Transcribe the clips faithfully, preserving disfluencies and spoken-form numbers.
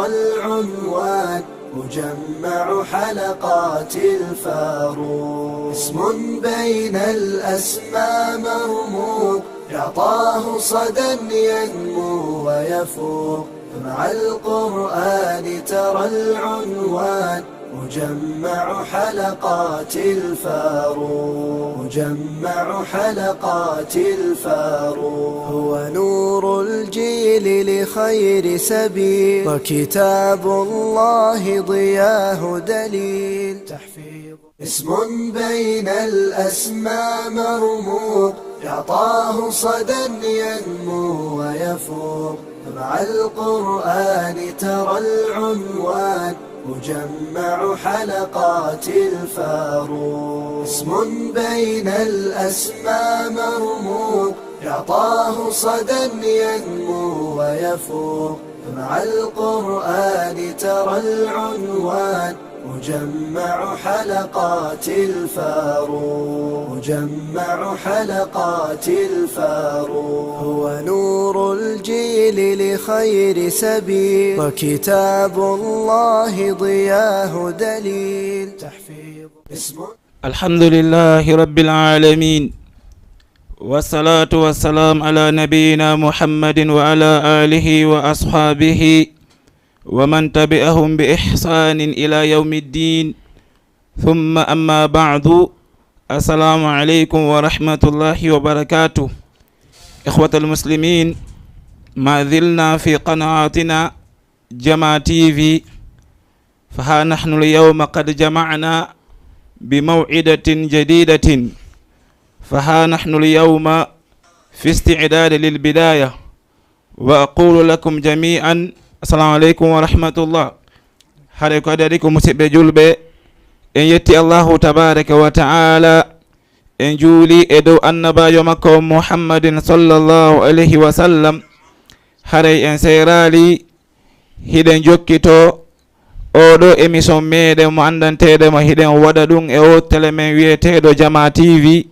العنوان مجمع حلقات الفاروق، اسم بين الأسماء مرموق، يعطاه صدى ينمو ويفوق، مع القرآن ترى العنوان مجمع حلقات الفاروق، مجمع حلقات الفاروق، هو نور الجيل لخير سبيل، وكتاب الله ضياه دليل، تحفيظ اسم بين الأسماء مرموق، يعطاه صدى ينمو ويفوق، مع القرآن ترى العنوان مجمع حلقات الفاروق، اسم بين الأسماء مرموق، يعطاه صدى ينمو ويفوق، مع القرآن ترى العنوان مجمع حلقات الفاروق، مجمع حلقات الفاروق، هو نور الجيل لخير سبيل، وكتاب الله ضياه دليل، تحفيظ اسم الحمد لله رب العالمين، والصلاة والسلام على نبينا محمد وعلى آله وأصحابه ومن تبعهم بإحسان إلى يوم الدين. ثم أما بعد، السلام عليكم ورحمة الله وبركاته. إخوة المسلمين، ما زلنا في قناتنا جما تي في، فها نحن اليوم قد جمعنا بموعدة جديدة، فها نحن اليوم في استعداد للبداية، وأقول لكم جميعا السلام عليكم ورحمة الله. Hare ko adadi ko musidɓe julɓe, en yetti Allahu tabaraka wa ta'ala, en juuli e dow annabaajo makko Muhammadin sallallahu alayhi wa sallam. Haray en seeraali, hiɗen jokkito oɗo émission meɗen mo anndanteede mo hiɗen waɗa ɗum e o tele men wiyeteeɗo Jama T V,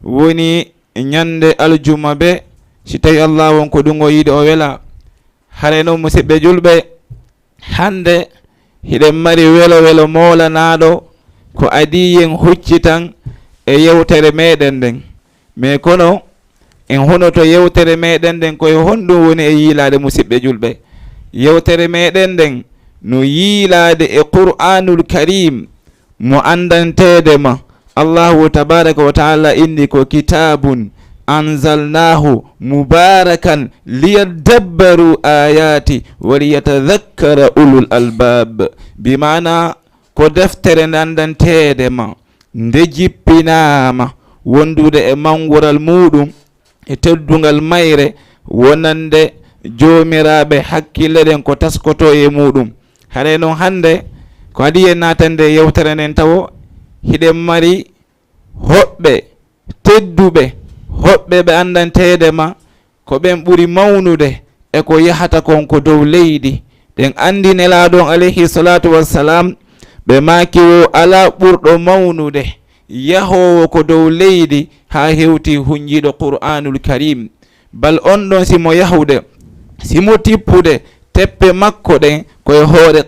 woni ñande aljuma be, si tawi Allah won ko ɗum o yiɗi o wela. Hare noon, musidɓe julɓe, hannde hiɗen mari welo welo moolanaaɗo ko adii yen huccitan e yewtere meɗen nden. Mais kono en hunoto yewtere meɗen nden, koye honɗum woni e yiilaade, musidɓe julɓe? Yewtere meɗen nden no yiilaade e Qur'aanul Kariim mo anndanteede ma. Allahu tabaraka wa ta'ala inni ko kitaabun anzalnaahu mubaarakan liyaddabbaru aayaati wa liyatadakkara ulul albaab. Bi maana ko deftere nde anndanteede ma, nde jippinaama wondude e manngural muuɗum e teddungal mayre wonande joomiraaɓe hakkille ɗen ko taskotoo e muuɗum. Hare noon hannde ko adii en naatande e yewtere nden tawo hiɗen mari hoɓɓe tedduɓe, hoɓɓe ɓe anndanteede ma ko ɓen ɓuri mawnude e ko yahata kon ko dow leydi. Ɗen anndi Nelaaɗo on alayhi salaatu wassalam, ɓe maaki wo alaa ɓurɗo mawnude yahoowo ko dow leydi haa hewti hunjiiɗo Qur'aanul Kariim. Bal on ɗon si mo yahude, si mo tippude teppe makko ɗen ko e hoore,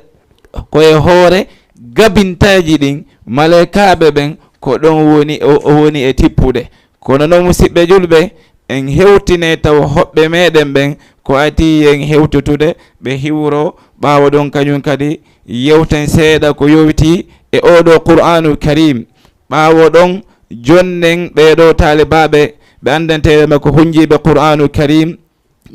ko e hoore gabintaaji ɗin, malaykaaɓe ɓen ko ɗon woni, o, o woni e tippude. Kono noon, musidɓe julɓe, en hewtine taw hoɓɓe meɗen ɓen ko adii en hewtitude, ɓe hiwro ɓaawo ɗon kañum kadi yewten seeɗa ko yowiti e oo ɗoo Qur'aanul Kariim. Ɓaawo ɗon, jonnen ɓee ɗoo taalibaaɓe ɓe anndanteeɓe ma ko hunjiiɓe Qur'aanul Kariim,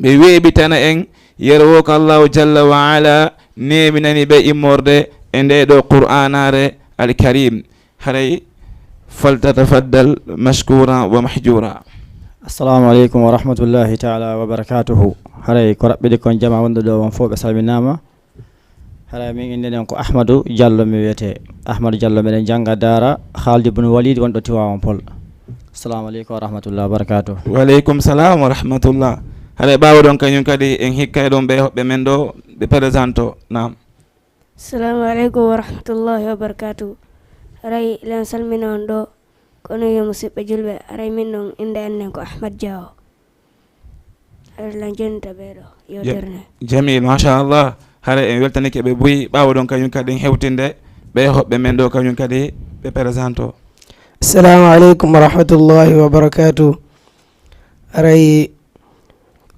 ɓe weeɓitana en yeru woo ko Allaahu jalla wa ala neeminani ɓe immorde e ndee ɗoo Qur'aanaare Al Kariim. Haray, faltatafaddal mashkuuran wa mahjuura. Assalamu aleykum wa rahmatullahi taala wa barakatuhu. Haray ko raɓɓiɗi kon jama wonɓe ɗo on fof ɓe salminaama. Haray min innde nden ko Ahmadou Diallo mi wiyetee. Ahmadou Diallo, miɗen jannga daara Khalid ibn Walid wonɗo Tiwaawan Pol. Assalamu aleykum wa rahmatullahi wa barakatuhu. Wa aleykum salam wa rahmatullah. Haray ɓaawo ɗon kañum kadi en hikkay ɗon ɓe hoɓɓe men ɗo ɓe présente o. Naam. Assalamu aleykum wa rahmatullahi wa barakatuhu. Haray len salmina on ɗo. Kono yo musidɓe julɓe, haray min ɗon innde annen ko Ahmad Diawo. Haray lan jonnita ɓee ɗo yewtere nde. Jamil, machallah. Hara en weltanike ɓe buy, ɓaawo ɗon kañum kadi en hewtinde ɓe hoɓɓe men ɗo kañum kadi ɓe présente o. Assalamu aleykum wa rahmatullahi wa barakatuh. Haray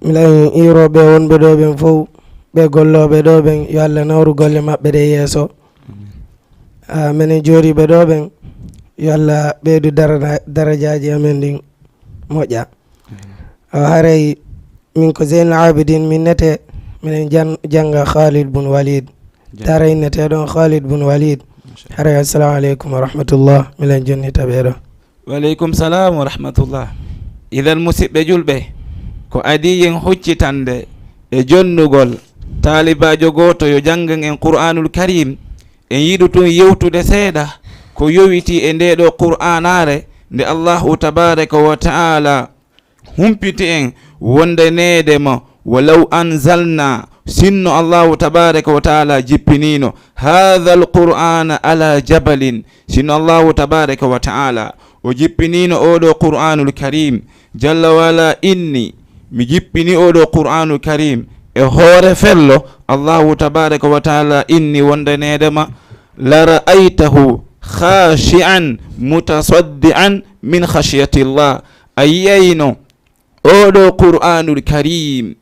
miɗen iiroo ɓe wonɓe ɗo ɓen fow, ɓe gollooɓe ɗo ɓen, yo Allah nawru golle maɓɓe ɗe yeeso. Ah, menen jooɗiiɓe ɗo ɓen, yo Allah ɓeydu dara-, darajaaji amen ɗin moƴƴa. Ah, haray min ko Zeynal Abidin, min nete, minen jan-, jannga Khalid bun Walid. Jannga. Tara innete ɗon Khalid bun Walid. Masha Allah. Haray, assalamu aleykum wa rahmatullah, miɗen jonnita ɓe ɗo. Wa aleykum salam wa rahmatullah. Idan, musiɓɓe julɓe, ko adii en huccitande e jonnugol taalibaajo gooto yo janngan en Qur'aanul Kariim, en yiɗu tun yewtude seeɗa ko yowitii e ndee ɗoo Qur'aanaare nde Allaahu tabaaraka wa ta'aala humpiti en wondaneede mo, walaw anzalna, sinno Allaahu tabaaraka wa ta'aala jippiniino haadhal Qur'aana ala jabalin, sinno Allaahu tabaaraka wa ta'aala o jippiniino oo ɗoo Qur'aanul Kariim, jalla wa ala inni, mi jippini oo ɗoo Qur'aanul Kariim e hoore fello, Allaahu tabaaraka wa ta'aala inni wondaneede ma, la ra'aytahu khashi'an mutasaddi'an min khashyatillah. A yi'ayno oo ɗoo Qur'aanul Kariim,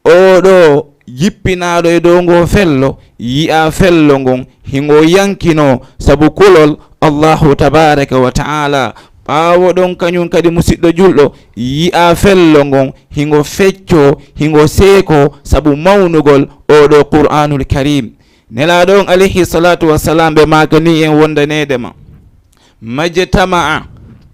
oo ɗoo jippinaaɗo e dow ngoo fello, yi'aa fello ngon, hingo yankinoo sabu kulol Allaahu tabaaraka wa ta'aala. Ɓaawo ɗon, kañum kadi, musiɗɗo julɗo, yi'aa fello ngon, hingo feccoo, hingo seekoo sabu mawnugol oo ɗoo Qur'aanul Kariim. Nelaaɗo on, alayhi salaatu wa salaam, ɓe maaka nii en wondaneede ma, majtama'a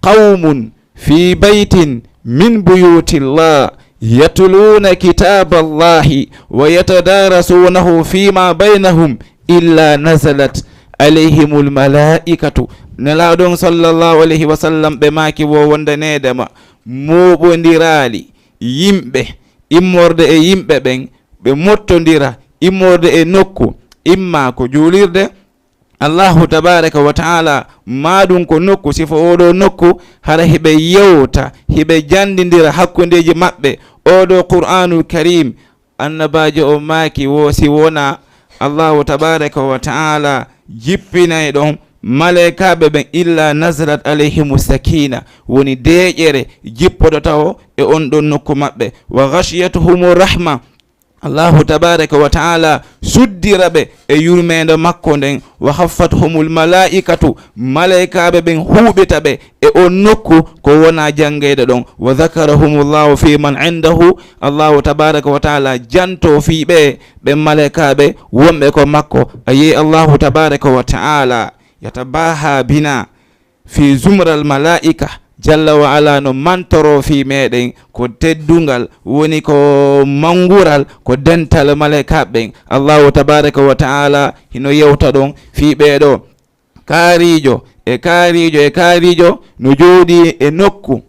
qawmun fi baytin min buyutillah yatluuna kitaaballahi wa yatadaarasuunahu fiima baynahum illa nazalat alayhimul malaa'ikatu. Nelaaɗo on, sallallahu alayhi wa sallam, ɓe maaki wo wondaneede ma, mooɓondiraali yimɓe, immorde e yimɓe ɓen, ɓe mottondira immorde e nokku, imma ko juulirde, Allahu tabaaraka wa ta'aala, maa ɗum ko nokku, sifo oo ɗoo nokku, hara hiɓe yewta, hiɓe janndindira hakkundeeji maɓɓe. Oo ɗoo Qur'aanul Kariim, Annabaajo o maaki wo, si wonaa Allahu tabaaraka wa ta'aala jippinay ɗon maleykaaɓe ɓen, illa nazalat alayhimu sakiina, woni deeƴere jippoto tawo e on ɗon nokku maɓɓe, wa ghashiyatuhumu rahma, Allahu tabaaraka wa ta'aala suddira ɓe e yurmeende makko nden, wa haffathumul malaa'ikatu, maleykaaɓe ɓen huuɓita ɓe e on nokku ko wona janngeyde ɗon, wa dhakarahumullahu fi man indahu, Allahu tabaaraka wa ta'aala janto fii ɓe, ɓen maleykaaɓe wonɓe ko makko. A yi'ay Allahu tabaaraka wa ta'aala yatabaha bina fi zumral malaa'ika, jalla wa ala, no mantoroo fii meɗen ko teddungal, woni ko manngural, ko dental maleykaaɓe ɓen. Allahu tabaaraka wa ta'aala hino yewta ɗon fii ɓee ɗoo. Kaariijo e kaariijo e kaariijo no jooɗii e nokku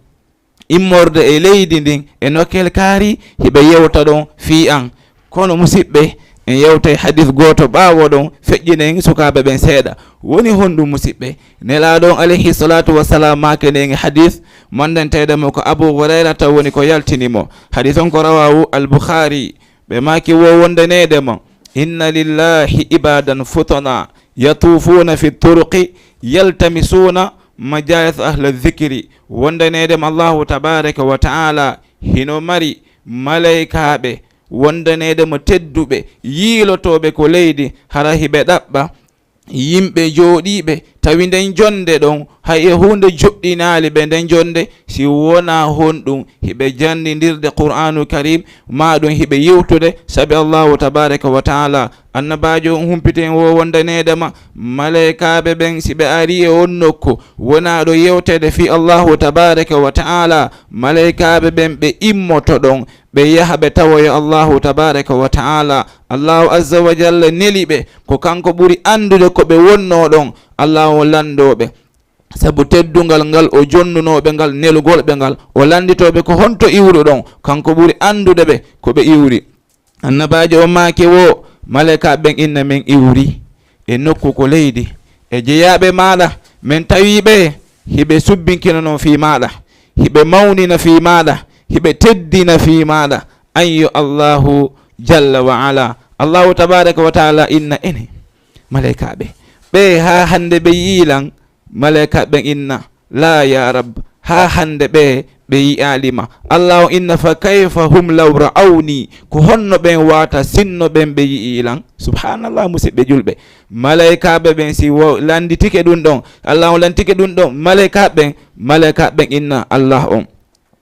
immorde e leydi ndin, e nokkel kaari, hiɓe yewta ɗon fii an. Kono, musiɓɓe, en yewtay hadis gooto ɓaawo ɗon, feƴƴinen sukaaɓe ɓen seeɗa. Woni honɗum, musiɓɓe? Nelaaɗo on, alayhi salaatu wa salaam, maakani en e hadis manndanteeɗo mo ko Abu Hurayrata woni ko yaltini mo. Hadis on ko rawaahu Al-Bukhaari. Ɓe maaki wo wondaneede mo, inna lillahi ibadan futana yatuufuuna fi turuqi yaltamisuuna majalisa ahla dhikri. Wondaneede mo Allahu tabaaraka wa ta'aala hino mari maleykaaɓe wondaneede mo tedduɓe, yiilotooɓe ko leydi, hara hiɓe ɗaɓɓa yimɓe jooɗiiɓe, tawi nden jonnde ɗon, hay e huunde joɗɗinaali ɓe nden jonnde, si wonaa honɗum, hiɓe janndindirde Qur'aanul Kariim, maa ɗum hiɓe yewtude, sabi Allahu tabaaraka wa ta'aala, Annabaajo on humpiti en wo wondaneede ma, maleykaaɓe ɓen, si ɓe arii e on nokku, wonaa ɗo yewteede fii Allahu tabaaraka wa ta'aala, maleykaaɓe ɓen ɓe immoto ɗon, ɓe yaha ɓe tawoya Allahu tabaaraka wa ta'aala. Allahu azza wa jalla neli ɓe, ko kanko ɓuri anndude ko ɓe wonnoo ɗon. Allahu lanndoo ɓe, sabu teddungal ngal o jonnunoo ɓe ngal, nelugol ɓe ngal, o lannditoo ɓe ko honto iwruɗon, kanko ɓuri anndude ɓe ko ɓe iwri. Annabaajo on maaki wo, maleykaaɓe ɓen, inna men iwri e nokku ko leydi, e jeyaaɓe maaɗa, men tawi ɓe hiɓe subbinkinanoo fii maaɗa, hiɓe mawnina fii maaɗa, hiɓe teddina fii maaɗa. An yo Allahu jalla wa ala Allahu tabaraka wa taala inna ene, malaykaaɓe ɓe, haa hannde ɓe yi'ii lan? Malaykaaɓe ɓen inna, laa, yaa Rabb, haa hannde ɓe, ɓe yi'aali ma. Allahu inna, fa kayfa hum law ra'awni, ko honno ɓen wa'ata sinno ɓen ɓe yi'ii lan? Subhanallah, musiɓɓe julɓe. Malaykaaɓe ɓen si wo landitike ɗun ɗon, Allahu landitike ɗun ɗon, malaykaaɓe ɓen, malaykaaɓe ɓen inna Allah on,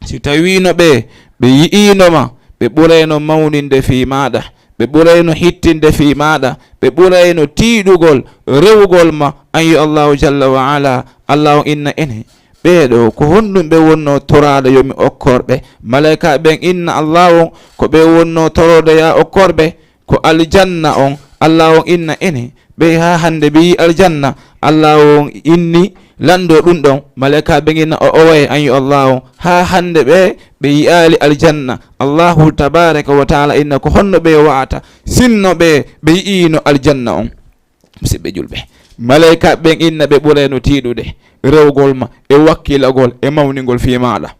si tawiino ɓe, ɓe yi'iino ma, ɓe ɓurayno mawninde fii maaɗa, ɓe ɓurayno hittinde fii maaɗa, ɓe ɓurayno tiiɗugol rewugol ma, an yo Allahu jalla wa ala. Allahu inna ene, ɓee ɗoo, ko honɗum ɓe wonnoo toraade yo mi okkor ɓe? Malaykaaɓe ɓen inna Allahu, ko ɓe wonnoo toroode yo a okkor ɓe, ko aljanna on. Allahu on inna ene, ɓe haa hannde ɓe yi'ii aljanna? Allahu on inni lanndoo ɗum ɗon, malaykaaɓe ɓen inna, o owaye, an yo Allahu, haa hannde ɓe, ɓe yi'aali aljanna. Allahu tabaraka wa taala inna, ko honno ɓe wa'ata sinno ɓe, ɓe yi'iino aljanna on? Musiɓɓe julɓe, malaykaaɓe ɓen inna ɓe ɓurayno tiiɗude rewgol ma e wakkilagol e mawningol fii maaɗa.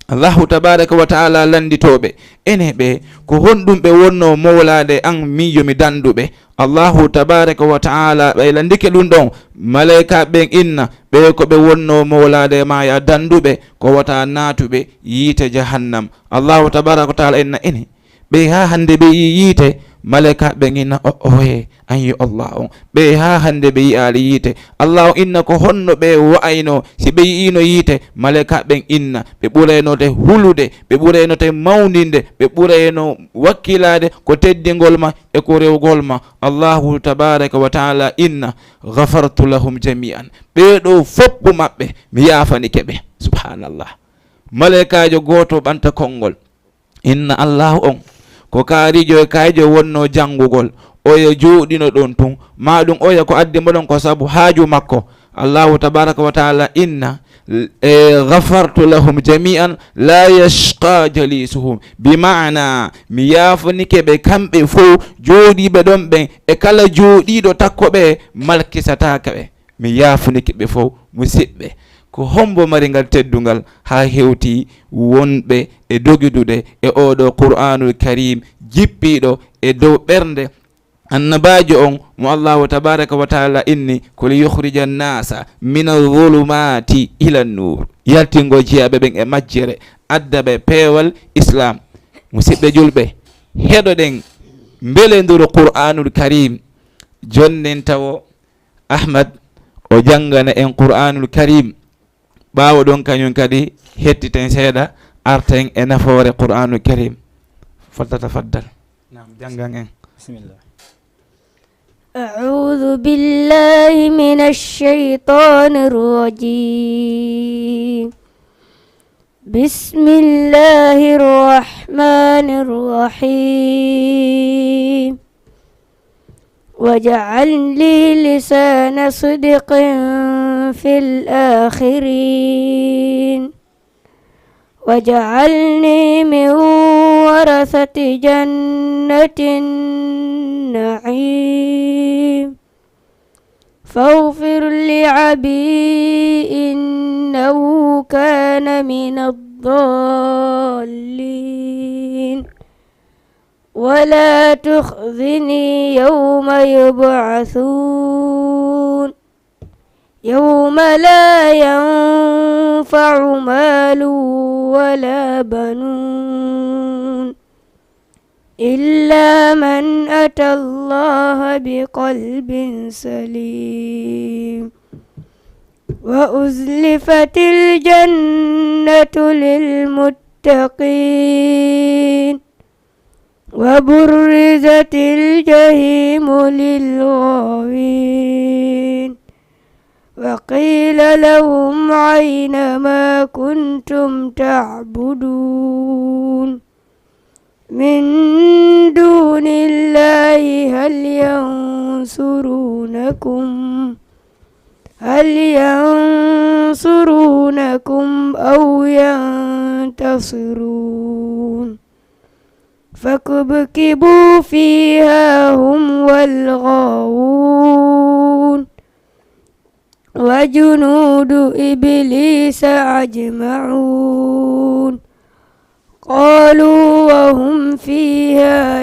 Allahu tabaraka wa taala lannditoo ɓe, ene ɓe, ko honɗum ɓe wonnoo mowlaade an, min yo mi danndu ɓe? Allahu tabaraka wa taala ɓay lanndike ɗum ɗon, malaykaaɓe ɓen inna, ɓe ko ɓe wonnoo mowlaade ma yo a danndu ɓe, ko wata naatu ɓe yiite jahannam. Allahu tabaraka wa taala inna ene, ɓe haa hannde ɓe yi'ii yiite? Malaykaaɓe ɓen inna, o oye, an yo Allah on. Ɓe haa hannde ɓe yi'aali yiite. Allah on inna, ko honno ɓe wa'ayno si ɓe yi'iino yiite? Malaykaaɓe ɓen inna, ɓe ɓuraynote hulude, ɓe ɓuraynote mawninde, ɓe ɓurayno wakkilaade ko teddingol ma e ko rewgol ma. Allahu tabaraka wa taala inna, ghafartu lahum jami'an. Ɓee ɗoo foppu maɓɓe, mi yaafanike ɓe. Subhanallah. Malaykaajo gooto ɓanta konngol. Inna Allahu on, ko kaarijo e kaayijo wonnoo janngugol, oya jooɗino ɗon tun, maa ɗum oya ko addi mo ɗon ko sabu haaju makko. Allahu tabaraka wa taala inna, e, ghafartu lahum jami'an la yashqa jalisuhum, bi maana mi yaafanike ɓe kamɓe fow jooɗiiɓe ɗon ɓen, e kala jooɗiiɗo takko ɓe malkisataake ɓe. Mi yaafunike ɓe fow. Musiɓɓe, ko hombo mari ngal teddungal haa hewti wonɓe e dogidude e oo ɗoo Qur'aanul Kariim jippiiɗo e dow ɓernde Annabaajo on mo Allaahu tabaaraka wa taala inni ko li yukhrija nnaasa mina zulumaati ila nnuur, yaltingo jiyaaɓe ɓen e majjere, adda ɓe peewal Islaam. Musiɓɓe julɓe, heɗoɗen mbelenduru Qur'aanul Kariim, jonnen tawo Ahmad o janngana en Qur'aanul Kariim. Ɓaawo ɗon, kañum kadi, hettiten seeɗa, arten e nafoore Qur'aanul Kariim. Faltatafaddal. Naam, janngan en. Bisimilla. أعوذ بالله من الشيطان الرجيم. بسم الله الرحمن الرحيم. واجعل لي لسان صدق في الآخرين. واجعلني من ورثة جنة النعيم. فاغفر لأبي إنه كان من الضالين. ولا تخزني يوم يبعثون. يوم لا ينفع مال ولا بنون إلا من أتى الله بقلب سليم. وأزلفت الجنة للمتقين. وبرزت الجحيم للغاوين. وقيل لهم أين ما كنتم تعبدون من دون الله هل ينصرونكم، هل ينصرونكم أو ينتصرون. فكبكبوا فيها هم والغاوون وجنود إبليس أجمعون. قالوا وهم فيها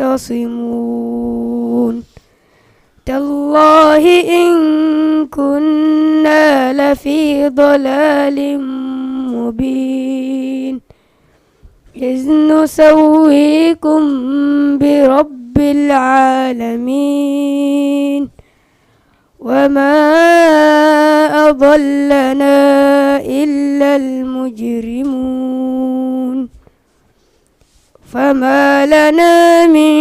يختصمون. تالله إن كنا لفي ضلال مبين. إذ نسويكم برب العالمين. وما أضلنا إلا المجرمون. فما لنا من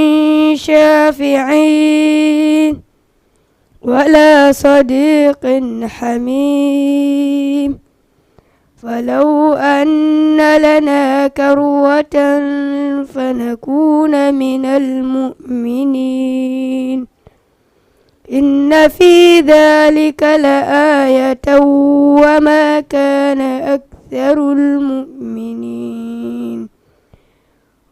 شافعين ولا صديق حميم. فلو أن لنا كروة فنكون من المؤمنين. إن في ذلك لآية وما كان أكثر المؤمنين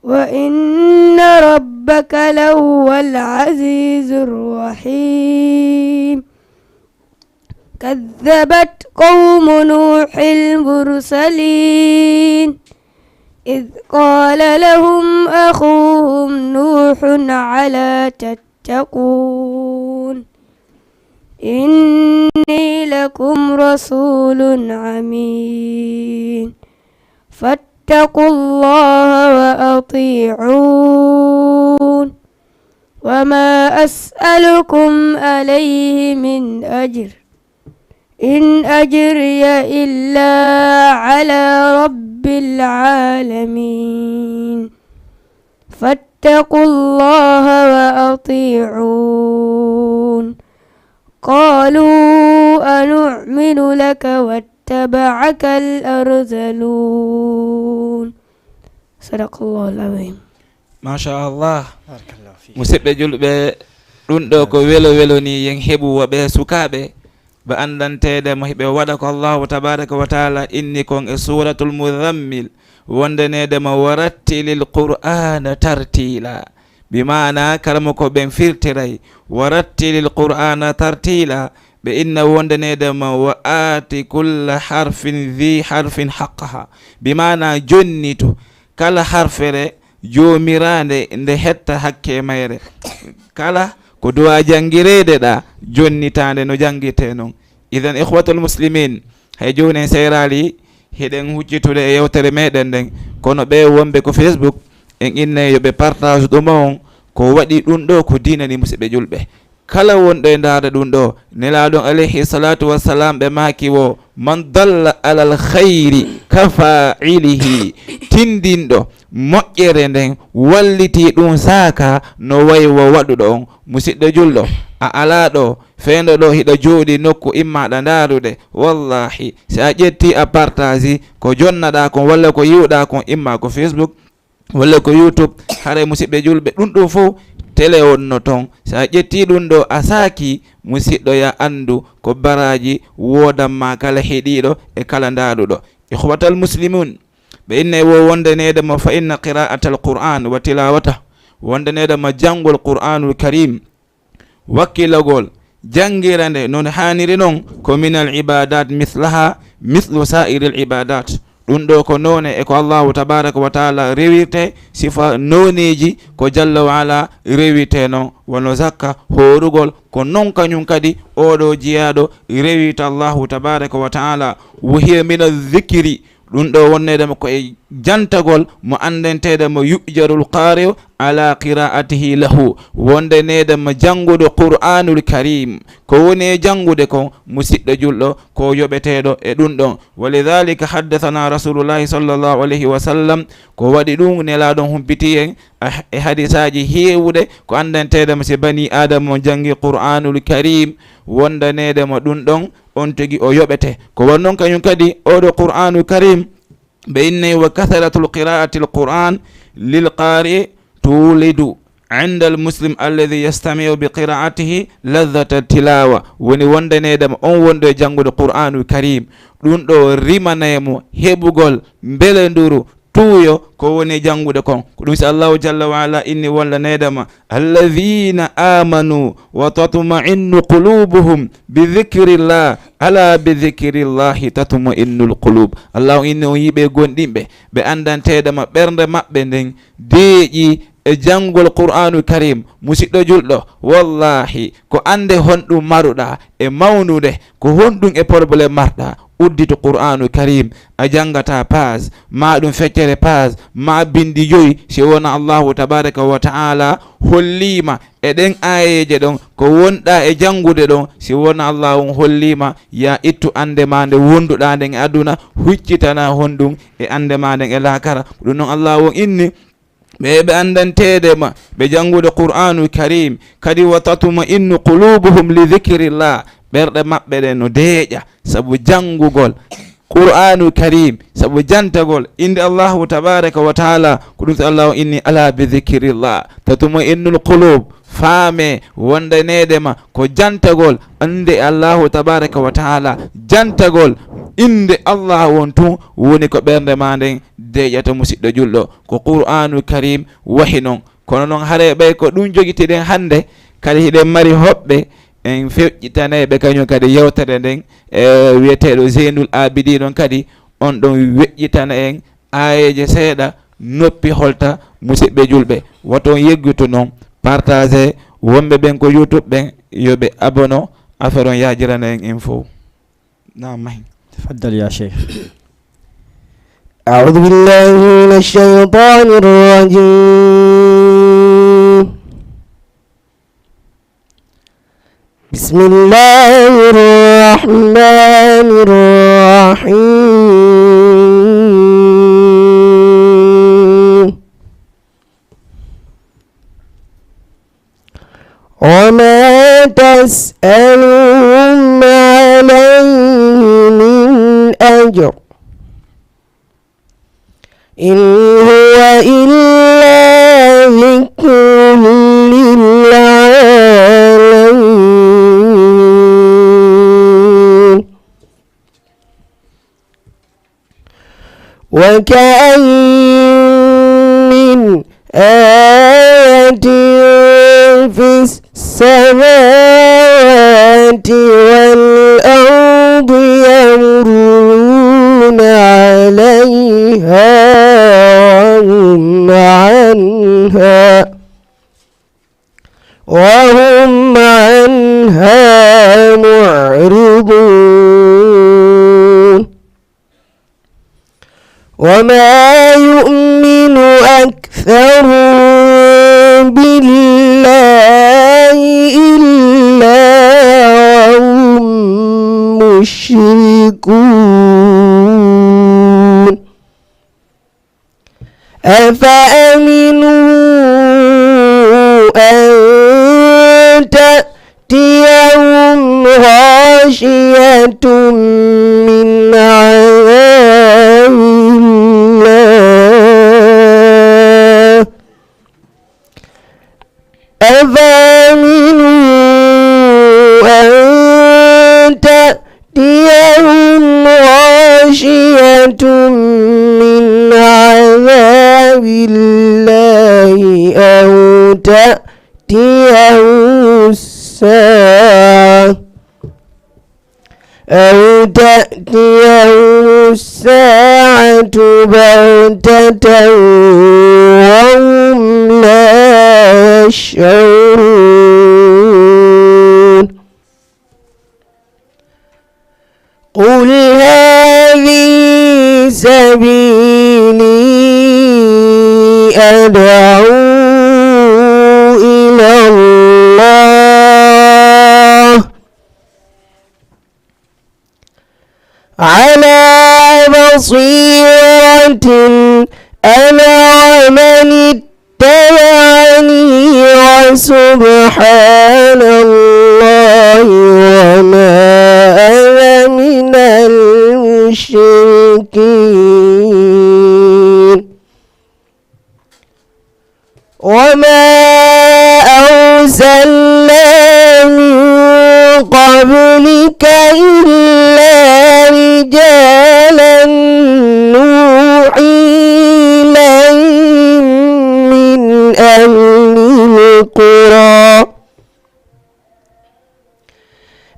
وإن ربك لهو العزيز الرحيم. كذبت قوم نوح المرسلين. إذ قال لهم أخوهم نوح على تتقون. إني لكم رسول أمين. فاتقوا الله وأطيعون. وما أسألكم عليه من أجر. إن أجري إلا على رب العالمين. فاتقوا الله وأطيعون. قالوا أنؤمن لك واتبعك الأرذلون. صدق الله العظيم. Machallah. Barakallahu fiik. Musidɓe julɓe, ɗum ɗo ko welo welo ni yen heɓu woɓe sukaaɓe ɓe anndanteede mo hiɓe waɗa ko Allahu tabaraka wa taala inni kon e Suratul Muzammil, wondeneede mo warattilil Qur'ana tartila. Bi maana karamo ko ɓen firtiray warattilil Qur'ana tartila, ɓe inna wondeneede mo wa aati kulla harfin dhi harfin haqqaha. Bi maana jonnitu kala harfere joomirande nde hetta hakke mayre. Kala ko duwa janngireede ɗa jonnitaande no janngirtee non. Idan ikhwatul muslimin, hay jooni en seeraali hiɗen huccitude e yewtere meɗen nden, kono ɓe wonɓe ko Facebook en inne yo ɓe partage ɗuma on. Ko waɗi ɗum ɗo ko diina ni, musidɓe julɓe. Kala wonɗo e ndaarde ɗum ɗo, nelaaɗo on alayhi salatu wassalam ɓe maaki wo man dalla alal khayri ka fa'ilihi. Tindinɗo moƴƴere nden walliti ɗum saaka no way wo waɗuɗo on. Musidɗo julɗo, a alaa ɗo feenɗo ɗo hiɗa jooɗi nokku immaɗa ndaarude. Wallahi si a ƴetti a partage ko jonnaɗa kon walla ko yiwɗa kon, imma ko Facebook walla ko YouTube, haray musidɓe julɓe ɗum ɗum fof télé wonno toon. Si a ƴetti ɗum ɗo a saaki, musidɗo ya anndu ko baraji woodan ma kala heɗiɗo e kala ndaaruɗo. Ikhwatal muslimun, ɓe inne wo wondaneede mo fa inna qira'atal qur'an wa tilawata, wondaneede mo janngol qur'anul karim, wakkilagol, janngira nde non haaniri non, ko minal ibadat mithlaha mithlu sa'iril ibadat. Ɗum ɗo ko noone e ko Allahu tabaraka wa taala rewirte sifa nooneeji ko jalla wa ala rewirte non, wano zakka, hoorugol, ko non kañum kadi oɗo jiyaaɗo rewirta Allahu tabaraka wa taala. Wa hiya min adh-dhikri, ɗum ɗo wonneede mo ko e jantagol mo anndenteede mo yu'jarul qari'u ala qira'atihi lahu, wondeneede mo janngude qur'anul karim. Ko woni e janngude kon, musidɗo julɗo, ko yoɓeteeɗo e ɗum ɗon. Wa lidhalika haddathana rasulullahi sallallahu alayhi wa sallam, ko waɗi ɗum nelaaɗo on humpiti en e hadisaaji heewuɗe ko anndanteede mo si bani aadama on janngi qur'anul karim, wondaneede mo ɗum ɗon, on tigi o yoɓete. Ko won non kañum kadi oɗo qur'anul karim, ɓe innay wa kathratul qira'atil qur'an lil qari tulidu inda al muslim alladhi yastami'u bi qira'atihi ladhata tilawa, woni wondaneede mo on wonɗo e janngude qur'anul karim, ɗum ɗo rimanay mo heɓugol mbelenduru tuuyo ko woni janngude kon. Ko ɗum si Allahu jalla wa ala inni wondaneede ma alladhina amanu wa tatma'innu qulubuhum bi dhikrillah, ala bi dhikrillahi tatma'innul qulub. Allahu inni on yiɓe gonɗinɓe ɓe anndanteede ma ɓernde maɓɓe nden deeƴi e janngol Qur'aanu Karim, musiɗɗo julɗo, wallahi, ko annde honɗum maruɗaa e mawnude, ko honɗum e problème marɗaa, udditu Qur'aanu Karim, a janngata paas, ma ɗum feccere paas, ma binndi joyi, si wona Allahu tabaraka wa ta'ala holliima e ɗen aayeeje ɗon, ko wonɗaa e janngude ɗon, si wona Allahu on holliima, ya ittu annde ma nde wonduɗaa nden e aduna, huccitana honɗum e annde ma nden e laakara. Ko ɗum non Allahu on inni, ɓe ɓe anndanteede ma, ɓe janngude Qur'aanu Karim, kadi wa tatma'innu qulubuhum li dhikrillah, ɓerɗe maɓɓe ɗen no deeƴa sabu janngugol Qur'aanu Karim, sabu jantagol innde Allahu tabaraka wa ta'ala, ko ɗum so Allahu inni, "Ala bi dhikrillah tatma'innul qulub." Faame wondaneede ma ko jantagol innde Allahu tabaraka wa ta'ala, jantagol innde Allahu on tun woni ko ɓernde ma nden deeƴata, musiɗɗo julɗo. Ko Qur'aanu Karim wahi non. Kono non haray ɓay ko ɗum jogitiɗen hannde, kadi hiɗen mari hoɓɓe en feƴƴitanayɓe kañum kadi yewtere nden, e wiyeteeɗo Zeynul Abidin on kadi, on ɗon weƴƴitana en aayeeje seeɗa, noppi holta, musiɓɓe julɓe. Woto on yeggitu non, partage, wonɓe ɓen ko YouTube ɓen, yo ɓe abono, affaire on yaajirana en en fow. Naam, mahi. تفضل يا شيخ. أعوذ بالله من الشيطان الرجيم. بسم الله الرحمن الرحيم. وما تسألهم عليه من أجر إن هو إلا ذكر للعالمين. وكأين من آية في السماوات والأرض يمرون عليها وهم عنها، وهم عنها معرضون. وما يؤمن أكثرهم بالله إلا وهم مشركون. أفأمنوا أن تأتيهم غاشية من عذاب الله، أفأمنوا أن تأتيهم غاشية من عذاب الله أو تأتيهم الساعة، أو تأتيهم الساعة بغتة وهم لا يشعرون. قل هذه سبيلي أدعو إلى الله على بصيرة أنا ومن اتبعني وسبحان الله وما أنا من المشركين. وما أرسلنا من قبلك إلا رجالا نوحي إليهم من أهل القرى،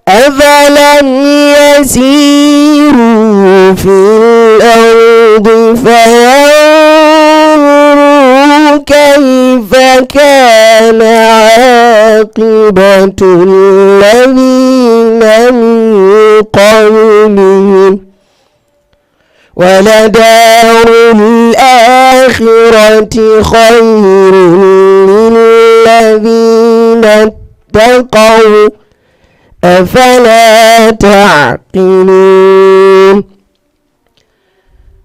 أفلم يسيروا في الأرض فينظروا كيف عاقبة الذين من قبلهم، ولدار الآخرة خير للذين اتقوا، أفلا تعقلون؟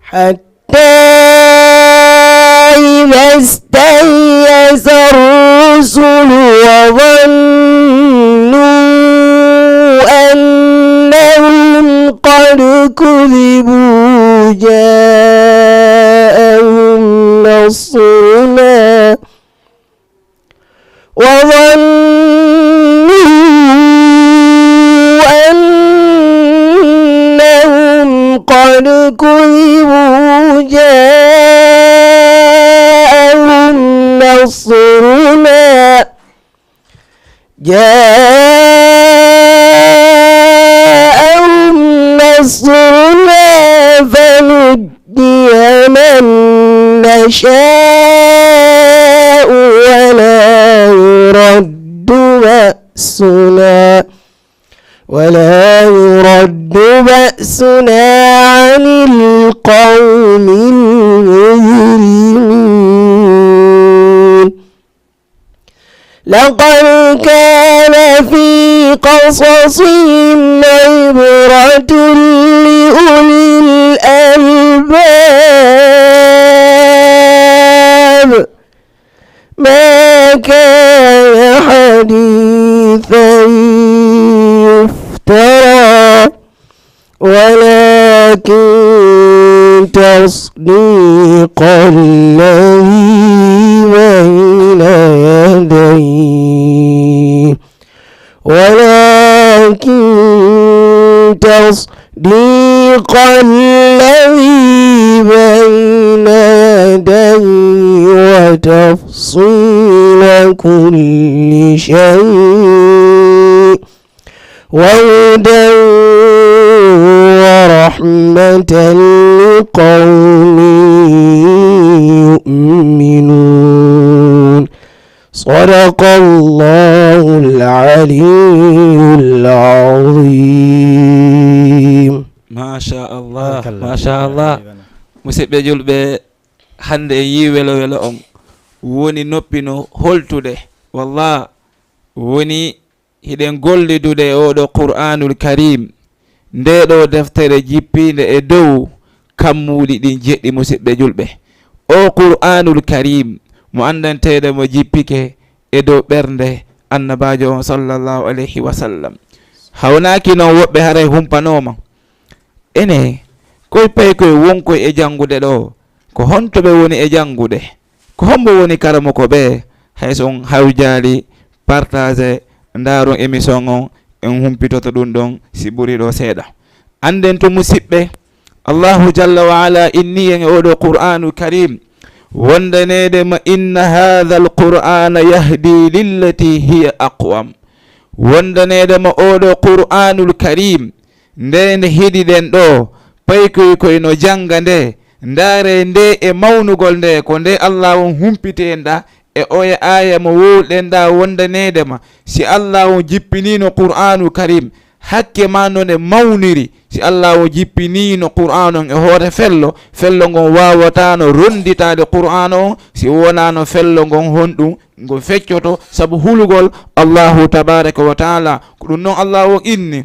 حتى إذا استيأس الرسل وظنوا أنهم قد كذبوا، جاءهم نصرنا، وظنوا أنهم قد كذبوا، جاءهم نصرنا، جاءهم نصرنا فنجي من نشاء ولا يرد بأسنا، ولا يرد بأسنا عن القوم المجرمين. لقد كان في قصصهم عبرة لأولي الألباب، ما كان حديثا يفترى، ولكن تصديق الذي بين يديه، ولكن تصديق الذي بين يديه وتفصيل كل شيء، وهدى ورحمة لقوم يؤمنون. صدق الله العلي العظيم. Machallah, machallah. Musidɓe julɓe, hannde en yii welo welo on woni noppi no holtude. Wallah, woni hiɗen gollidude e oɗo Qur'anul Karim, nde ɗo deftere jippiinde e dow kammuuli ɗin jeɗɗi, musidɓe julɓe. O Qur'anul Karim mo anndanteede mo jippike e dow ɓernde annabaajo on sallallahu alayhi wa sallam. Hawnaaki non woɓɓe haray humpanooma. Ene, koy paykoy wonkoy e janngude ɗo? Ko honto ɓe woni e janngude? Ko hombo woni karamoko ɓe? Hay so on hawjaali, partage, ndaaron émission on, en humpitoto ɗum ɗon si ɓuri ɗo seeɗa. Annden to musidɓe, Allahu jalla wa ala inni en e oɗo Qur'anu Karim, wondaneede ma, inna hadha al-Qur'ana yahdi lillati hiya aqwam. Wondaneede ma oɗo Qur'anul Karim, nde nde heɗiɗen ɗo, paykoy koy no jannga nde, ndaare nde e mawnugol nde, ko nde Allah on humpiti en ɗa, e oya aaya mo wowluɗen ɗa wondaneede ma. Si Allah on jippiniino Qur'aanu Karim, hakke ma no nde mawniri. Si Allah on jippiniino Qur'aanu on e hoore fello, fello ngon waawataano ronnditaade Qur'aanu on, si wonaano fello ngon honɗum, ngo feccoto sabu hulugol Allahu tabaaraka wa taala. Ko ɗum non Allah on inni,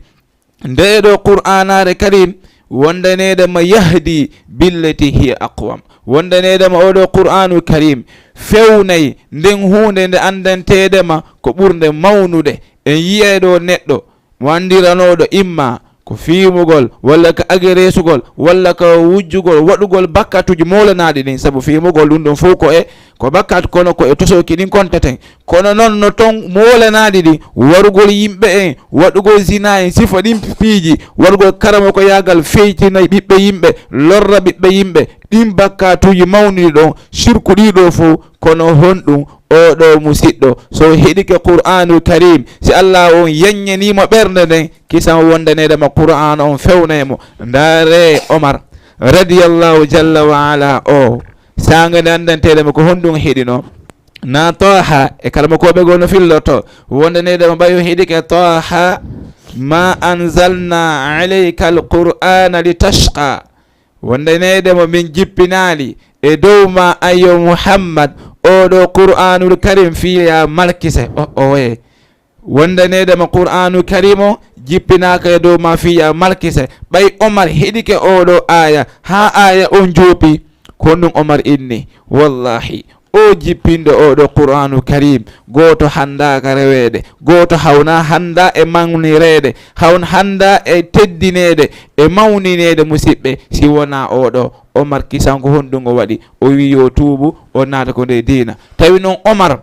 nde ɗo Qur'aanaare Karim, wondaneede ma yahdi billati hiya aqwam. Wondaneede ma oɗo Qur'aanu Karim fewnay nden huunde nde anndanteede ma ko ɓurnde mawnude. En yi'ay ɗo neɗɗo mo anndiranooɗo imma ko fiimugol, walla ka agereesugol, walla ka wujjugol, waɗugol bakkatuuji mowlanaaɗi ɗin, sabu fiimugol ɗum ɗon fow ko e, ko bakkat, kono ko e tosooki ɗin konteten. Kono non no ton mowlanaaɗi ɗin, warugol yimɓe en, waɗugol zina en, sifa ɗin piiji, warugol karamoko yaagal feytina ɓiɓɓe yimɓe, lorra ɓiɓɓe yimɓe, ɗin bakkatuuji mawnuɗi ɗon, sirku ɗi ɗo fow. Kono honɗum oɗo musiɗɗo, so heɗike Qur'aanul Karim, si Allah on yanyanimo ɓernde nden, kisan wondaneede ma Qur'aana on fewnay mo. Ndaare Omar radiyallahu jalla wa ala o, saanga nde anndanteede mo ko honɗum heɗino. na Taaha, e kala mo koɓe goo no filloto. Wonde needema ɓay o heɗike Taaha, ma anzalna alayka alqur'ana litashqa. Wonde needema min jippinaali e dow ma, ayo Muhammad, oɗo Qur'anul Karim fii ya malkise. O, oye. Wonde needema Qur'anu Karim o jippinaaka e dow ma fii ya malkise. Ɓay Omar heɗike oɗo aya, haa aya on joopi, ko honɗum Omar inni? Wallahi, o jippinɗo oɗo Qur'anu Karim, gooto handaaka reweede, gooto hawna handa e mawnireede, hawn handa e teddineede, e mawnineede, musiɓɓe, si wona oɗo Omar kisan. Ko honɗum o waɗi? O wi yo tuubu, o naata ko nde diina. Tawi non Omar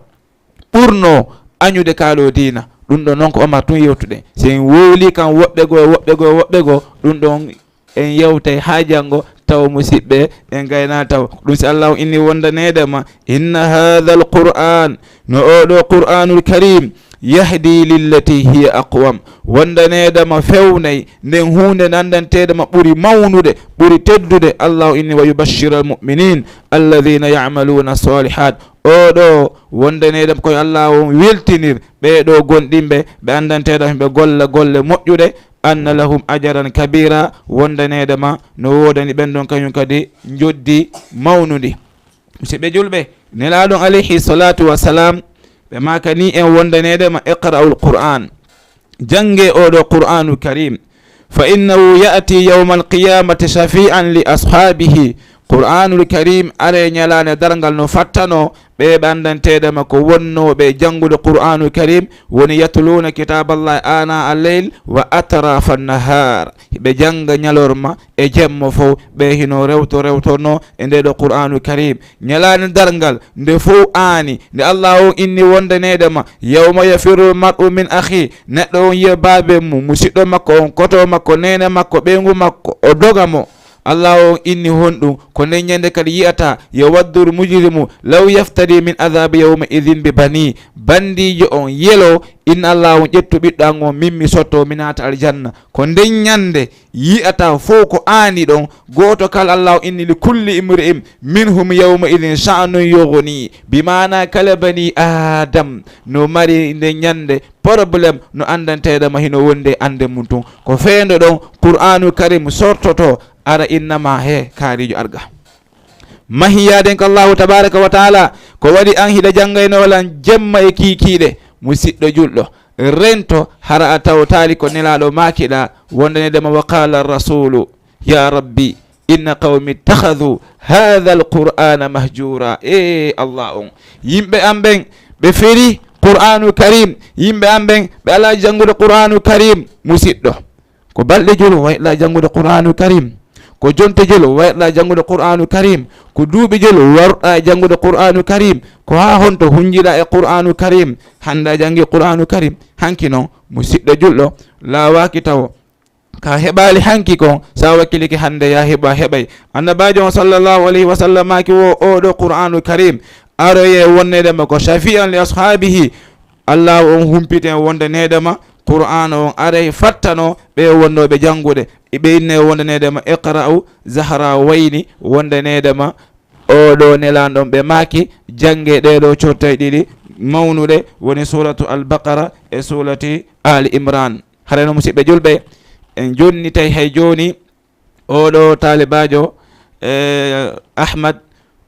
ɓurno añude kaalo diina. Ɗum ɗo non ko Omar tun yewtuɗen. Si en wowli kan woɓɓe goo, woɓɓe goo, woɓɓe goo, ɗum ɗon en yewtay haa janngo, taw musiɓɓe, en gayna taw. Ɗum si Allah on inni wondaneede ma, inna hadha alquran, no oɗo Qur'anul Karim, yahdi lillati hiya aqwam, wondaneede ma fewnay nden huunde nandanteede ma ɓuri mawnude, ɓuri teddude. Allah on inni, wa yubashshira almuminin alladhina ya'maluna salihat. Oɗo wondaneede ma koye Allah on weltinir ɓee ɗo gonɗinɓe, ɓe andanteeɗo himɓe golla golle moƴƴuɗe, anna lahum ajaran kabira, wondaneede ma no woodani ɓen ɗon kañum kadi njoddi mawnundi. Musidɓe julɓe, Nelaaɗo on alayhi salatu wa salam, ɓe maakani en wondaneede ma, iqra'ul Qur'an, jannge oɗo Qur'anu Karim, fa innahu ya'ti yawmal qiyamati shafi'an li ashabihi. Qur'anul Karim are ñalaande darngal no fattano ɓe ɓe andanteede ma ko wonnooɓe janngude Qur'anu Karim, woni yatluna kitaballahi ana al-layl wa atrafa an-nahar. Ɓe jannga ñalorma e jemma fow, ɓe hino rewto rewtono e nde ɗo Qur'anu Karim. Ñalaande darngal nde fow aani, nde Allah on inni wondaneede ma, yawma yafirru al-mar'u min akhi, neɗɗo on yiya baabe mum, musiɗɗo makko on, koto makko, neene makko, ɓeyngu makko, o doga mo. Allah on inni honɗum? Ko nden ñande kadi yi'ata, yawaddu al-mujrimu law yaftadi min adhabi yawma idhin bi bani. Bandiijo on yelo, inna Allah on ƴettu ɓiɗɗo an on, min mi sotto, mi naata aljanna. Ko nden ñande yi'ata fow ko aani ɗon. Gooto kala, Allah on inni, li kulli imri'in minhum yawma idhin sha'nun yughni. Bi maana kala bani Adam no mari nden ñande problème no andanteede ma hino wondi e annde mum tun. Ko feendo ɗon Qur'anu Karim sortoto, ara innama he kaarijo arga. Mahiyaden ko Allahu tabaraka wa taala, ko waɗi an hiɗa janngayno lan jemma e kiikiiɗe, musiɗɗo julɗo, rento hara a tawtaali ko Nelaaɗo maakiɗa, wondaneede ma, wa qala rasulu, ya rabbi, inna qawmi ittakhadhu hadha alqur'ana mahjura. E Allah on, yimɓe an ɓen, ɓe feri Qur'anu Karim, yimɓe an ɓen, ɓe alaa janngude Qur'anu Karim, musiɗɗo. Ko balɗe jelu wayɗa janngude Qur'anu Karim. Ko jonte jelu wayɗa janngude Qur'anu Karim. Ko duuɓi jelu warɗa janngude Qur'anu Karim. Ko haa honto hunjiɗa e Qur'anu Karim? Hannde a janngi Qur'anu Karim. Hanki non, musiɗɗo julɗo, laawaaki tawo. Ka heɓaali hanki kon, sa wakkilike hannde ya heɓa heɓay. Annabaajo on sallallahu alayhi wa sallam maaki wo, oɗo Qur'anu Karim, aroye wonneede ma ko shafi'an li ashabihi. Allah on humpiten wondaneede ma, Qur'aana on aray fattano ɓe wonnooɓe janngude. Ɓe inne wondaneede ma, iqra'u zahrawayni, wondaneede ma, oɗo Nelaanɗo on, ɓe maaki, jannge ɗee ɗoo cortay ɗiɗi mawnuɗe, woni Suuratu Al-Baqara e Suurati Aali Imraan. Haray no, musiɓɓe julɓe, en jonnitay hay jooni oɗo taalibaajo, eh, Ahmad,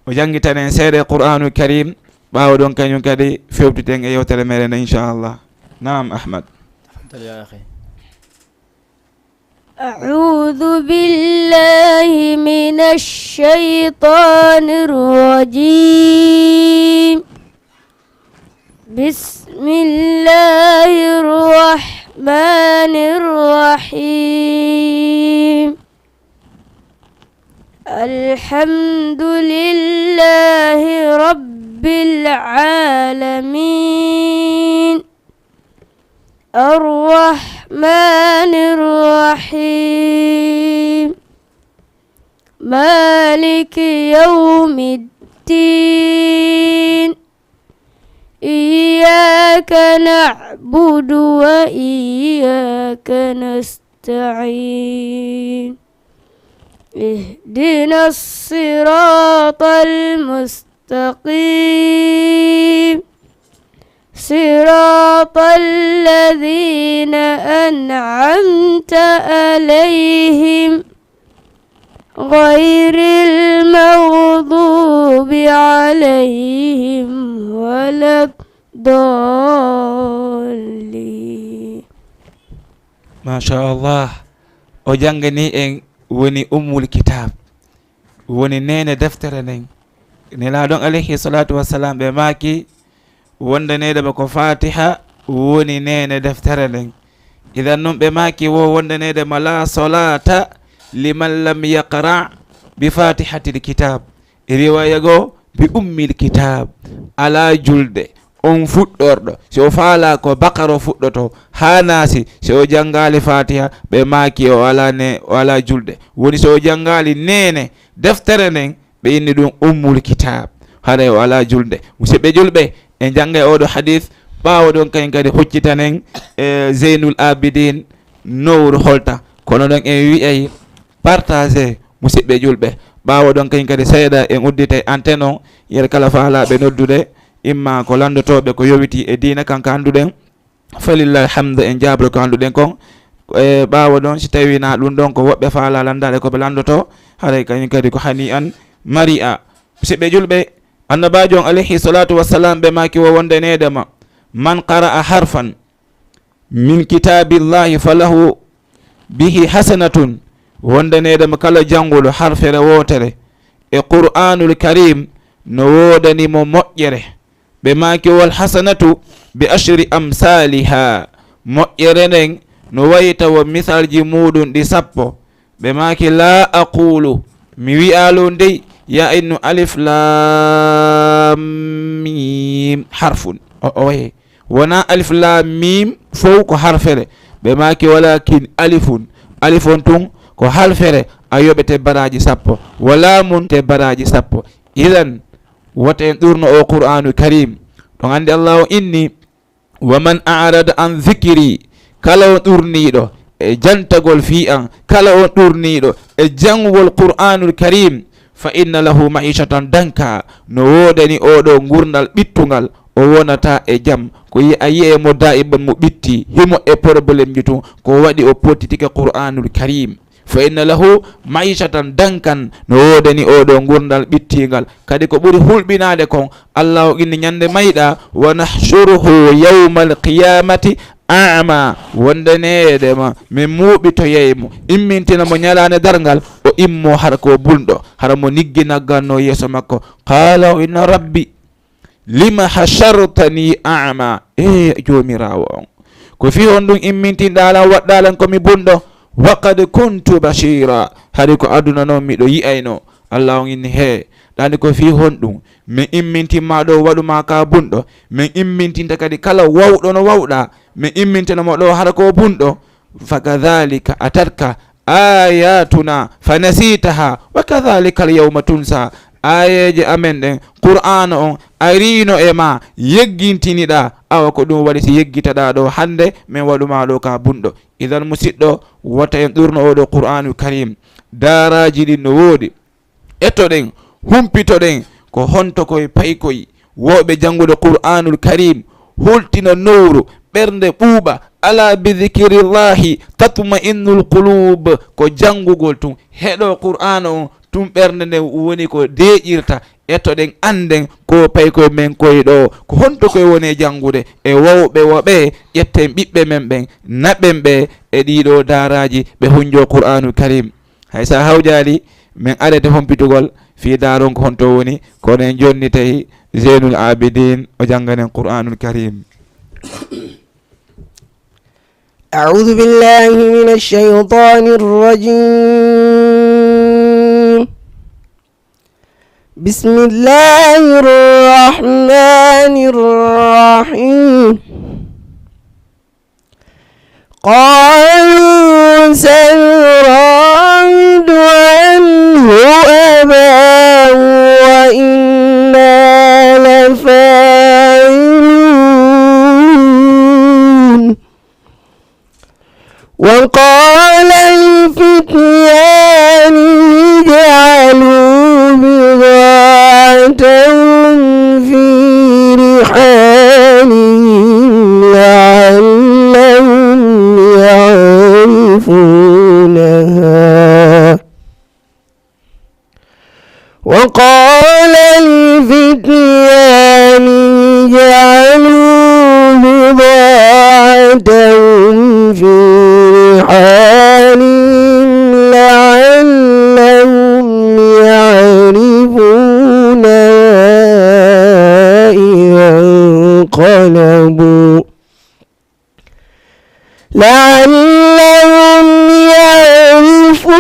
o janngitanen seeɗa Qur'aanu Kariim, ɓaawo ɗon kañum kadi fewtiten e yewtere meɗen nde, inchallah. Naam, Ahmad. Tafaddal ya akhi. أعوذ بالله من الشيطان الرجيم. بسم الله الرحمن الرحين. الحمد لله رب العالمين. الرحمن الرحيم. مالك يوم الدين. إياك نعبد وإياك نستعين. اهدنا الصراط المستقيم. المستقيم. صراط الذين أنعمت عليهم غير المغضوب عليهم ولا الضالين. Machallah. O janngani en woni ummul kitab, woni neene deftere nden. Nelaaɗo on alayhi salatu wassalam ɓe maaki wondaneede ma ko fatiha woni neene deftere nden. Idan non ɓe maaki wo wondaneede ma la solata liman lam yaqra bi fatihatil kitab. E riwaya goo bi ummil kitab. Ala julde on fuɗɗorɗo si o faala ko bakara o fuɗɗoto haa naasi si o janngaali fatiha ɓe maaki o ala ne o ala julde. Woni si o janngaali neene deftere nden ɓe inni ɗum ummul kitab. Haray o ala julde. Musidɓe julɓe, e jannga e oɗo hadith. Ɓaawo ɗon kañum kadi huccitanen e zeynul abidin nowru holta. Kono ɗon en wi'ay partage, musidɓe julɓe. Ɓaawo ɗon kañum kadi seeɗa en udditay antenne on, yer kala faalaaɓe noddude, imma ko lanndotooɓe ko yowiti e diina kanka annduɗen, falillahi alhamdu, en jaabro ko annduɗen kon. E ɓaawo ɗon si tawi na ɗum ɗon ko woɓɓe faala lanndaade ko ɓe lanndoto, haray kañum kadi ko hani an mari a. Musidɓe julɓe, annabaajo on alayhi salatu wassalam ɓe maaki wo wonde needema man qara'a harfan min kitabillahi falahu bihi hasanatun. Wondaneede mo kala jannguɗo harfere wootere e qur'anul karim no woodani mo moƴƴere. Ɓe maaki wal hasanatu bi ashri amsaliha. Moƴƴere nden no wayta wo misalji muɗum ɗi sappo. Ɓe maaki la aqulu, mi wi'aalo ndey ya innu alif lam mim harfun. O oye wona alif lam mim fow ko harfere. Ɓe maaki walakin alifun, alifon tun ko harfere a yoɓete baraji sappo wala mun te baraji sappo. Idan wota en ɗurno o qur'anu karim. Ɗon anndi allahu inni wa man a'rada an dhikri, kala on ɗurniiɗo e jantagol fii an, kala on ɗurniiɗo e janngugol qur'anul karim, fa inna lahu ma'ishatan danka, no woodani oɗo ngurnal ɓittungal. O wonata e jam ko yi a yi'e mo da'iban mo ɓitti himo e problème ji tun ko waɗi o pottitike qur'anul karim. Fa inna lahu ma'ishatan dankan, no woodani oɗo ngurnal ɓittingal. Kadi ko ɓuri hulɓinaade kon, allahu inni ñande mayɗa wa nahshuruhu yawmal qiyamati a'ma. Wondaneede ma min muuɓitoyay mo immintina mo ñalaande darngal o immo hara ko bulɗo hara mo niggi nagganno yeeso makko. Qala o inna rabbi lima hashartani a'ma. E joomiraawo on, ko fii honɗum immintinɗaa lan waɗɗaa lan ko mi bunɗo? Wa qad kuntu bashira, hari ko aduna non miɗo yi'ayno. Allah on inni he ɗani ko fii honɗum min immintinma ɗo waɗuma ka bunɗo? Min immintinta kadi kala wawɗo no wawɗa. Min immintina mo ɗo hara ko bunɗo. Fakadhalika atatka ayatuna fanasitaha wa kadhalika alyawma tunsa. Ayeeje amen ɗen qur'aana on ariino e ma yeggintiniɗa. Awa ko ɗum waɗi si yeggitaɗa ɗo hannde min waɗuma ɗo ka bunɗo. Idan musiɗɗo wota en ɗurno oɗo qur'aanu karim. Daaraji ɗin no woodi. Etoɗen, humpitoɗen ko honto koye paykoy wooɓe janngude qur'aanul karim hultina nowru ɓernde ɓuuɓa. Ala bidhikrillahi tatma'innul qulub. Ko janngugol tun heɗo qur'aana on tun ɓernde nden woni ko deeƴirta. Etoɗen annden ko paykoy men koye ɗo ko honto koye woni e janngude e wawɓe woɓe. Ƴetten ɓiɓɓe men ɓen naɓen ɓe e ɗiɗo daaraji ɓe hunjo qur'aanul karim. Hay sa hawjali min arete hompitugol fii daaron ko honto woni kono en jonni tawi zeenul abidin o jannganen qur'anul karim. أعوذ بالله من الشيطان الرجيم. بسم الله الرحمن الرحيم. قالوا سنراود عنه أباه وإنا لفاعلون. وقال لفتيانه اجعلوا بضاعتهم لعلهم يعرفونها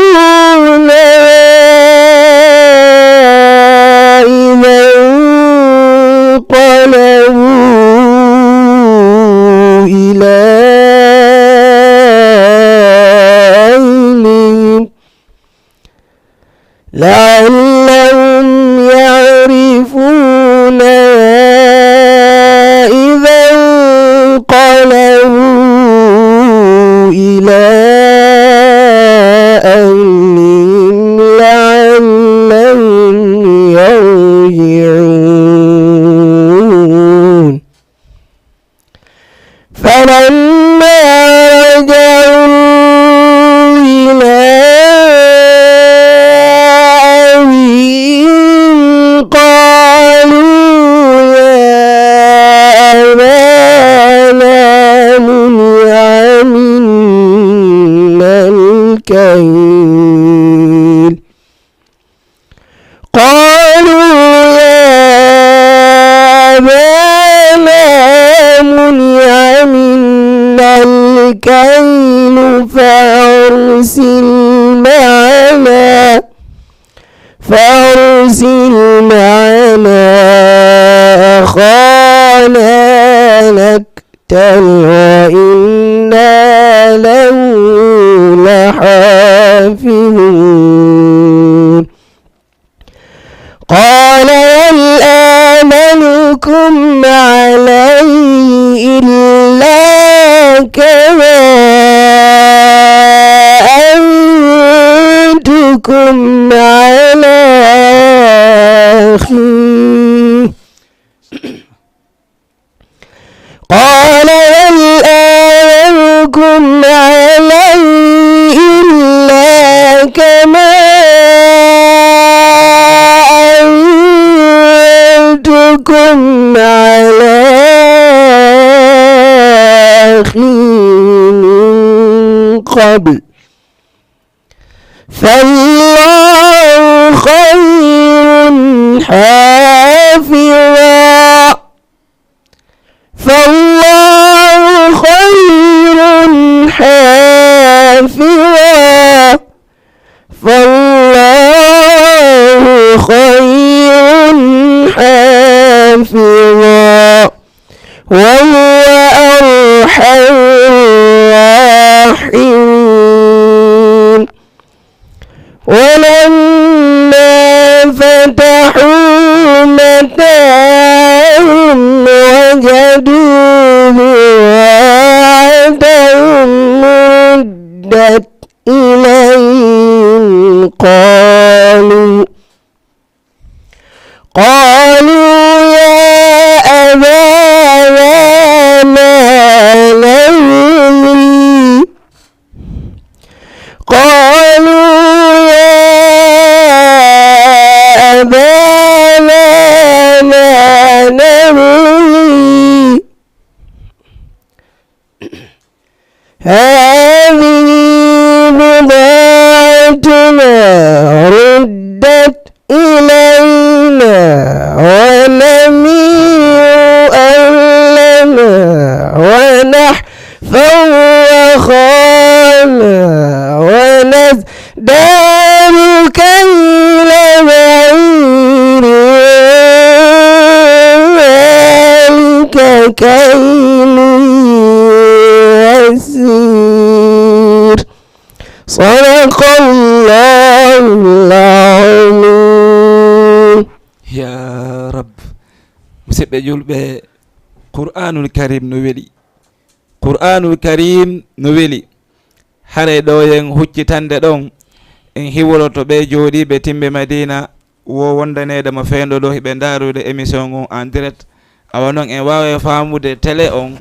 إذا انقلبوا إلى أهلهم، لعلهم يعرفونها إذا انقلبوا إلى أهلهم لعلهم يرجعون. فلما رجعوا إلى أبيهم قالوا يا أبانا منع منا الكيل، قالوا يا أبانا منع منا الكيل فأرسل معنا، فأرسل معنا أخانا نكتل وإنا له لحافظون. قال هل آمنكم عليه إلا كما أمنتكم على أخيه. قال هل آمنكم عليه إلا كما أمنتكم على أخيه من قبل، فالله خير حافظا، فالله خير حافظا، فالله خير حافظا، وهو أرحم الراحمين. ولما فتحوا متاعهم وجدوا بضاعتهم ردت إليهم قالوا، قالوا يا أبانا ما نبغي، قالوا يا أبانا ما نبغي، هذه بضاعتنا ردت إلينا ونمير أهلنا ونحفظ أخانا ونزداد كيل بعير ذلك كيل يسير. صدق الله العظيم. Ya Rab, musidɓe julɓe, Qur'aanul Kariim no weli. Qur'aanul Kariim no weli. Haray ɗo en huccitande ɗon, en hiwroto ɓe jooɗiiɓe timbe Madiina, wo wondaneede mo fewndo ɗo hiɓe ndaarude émission on en direct. Awa non en waawa faamude télé on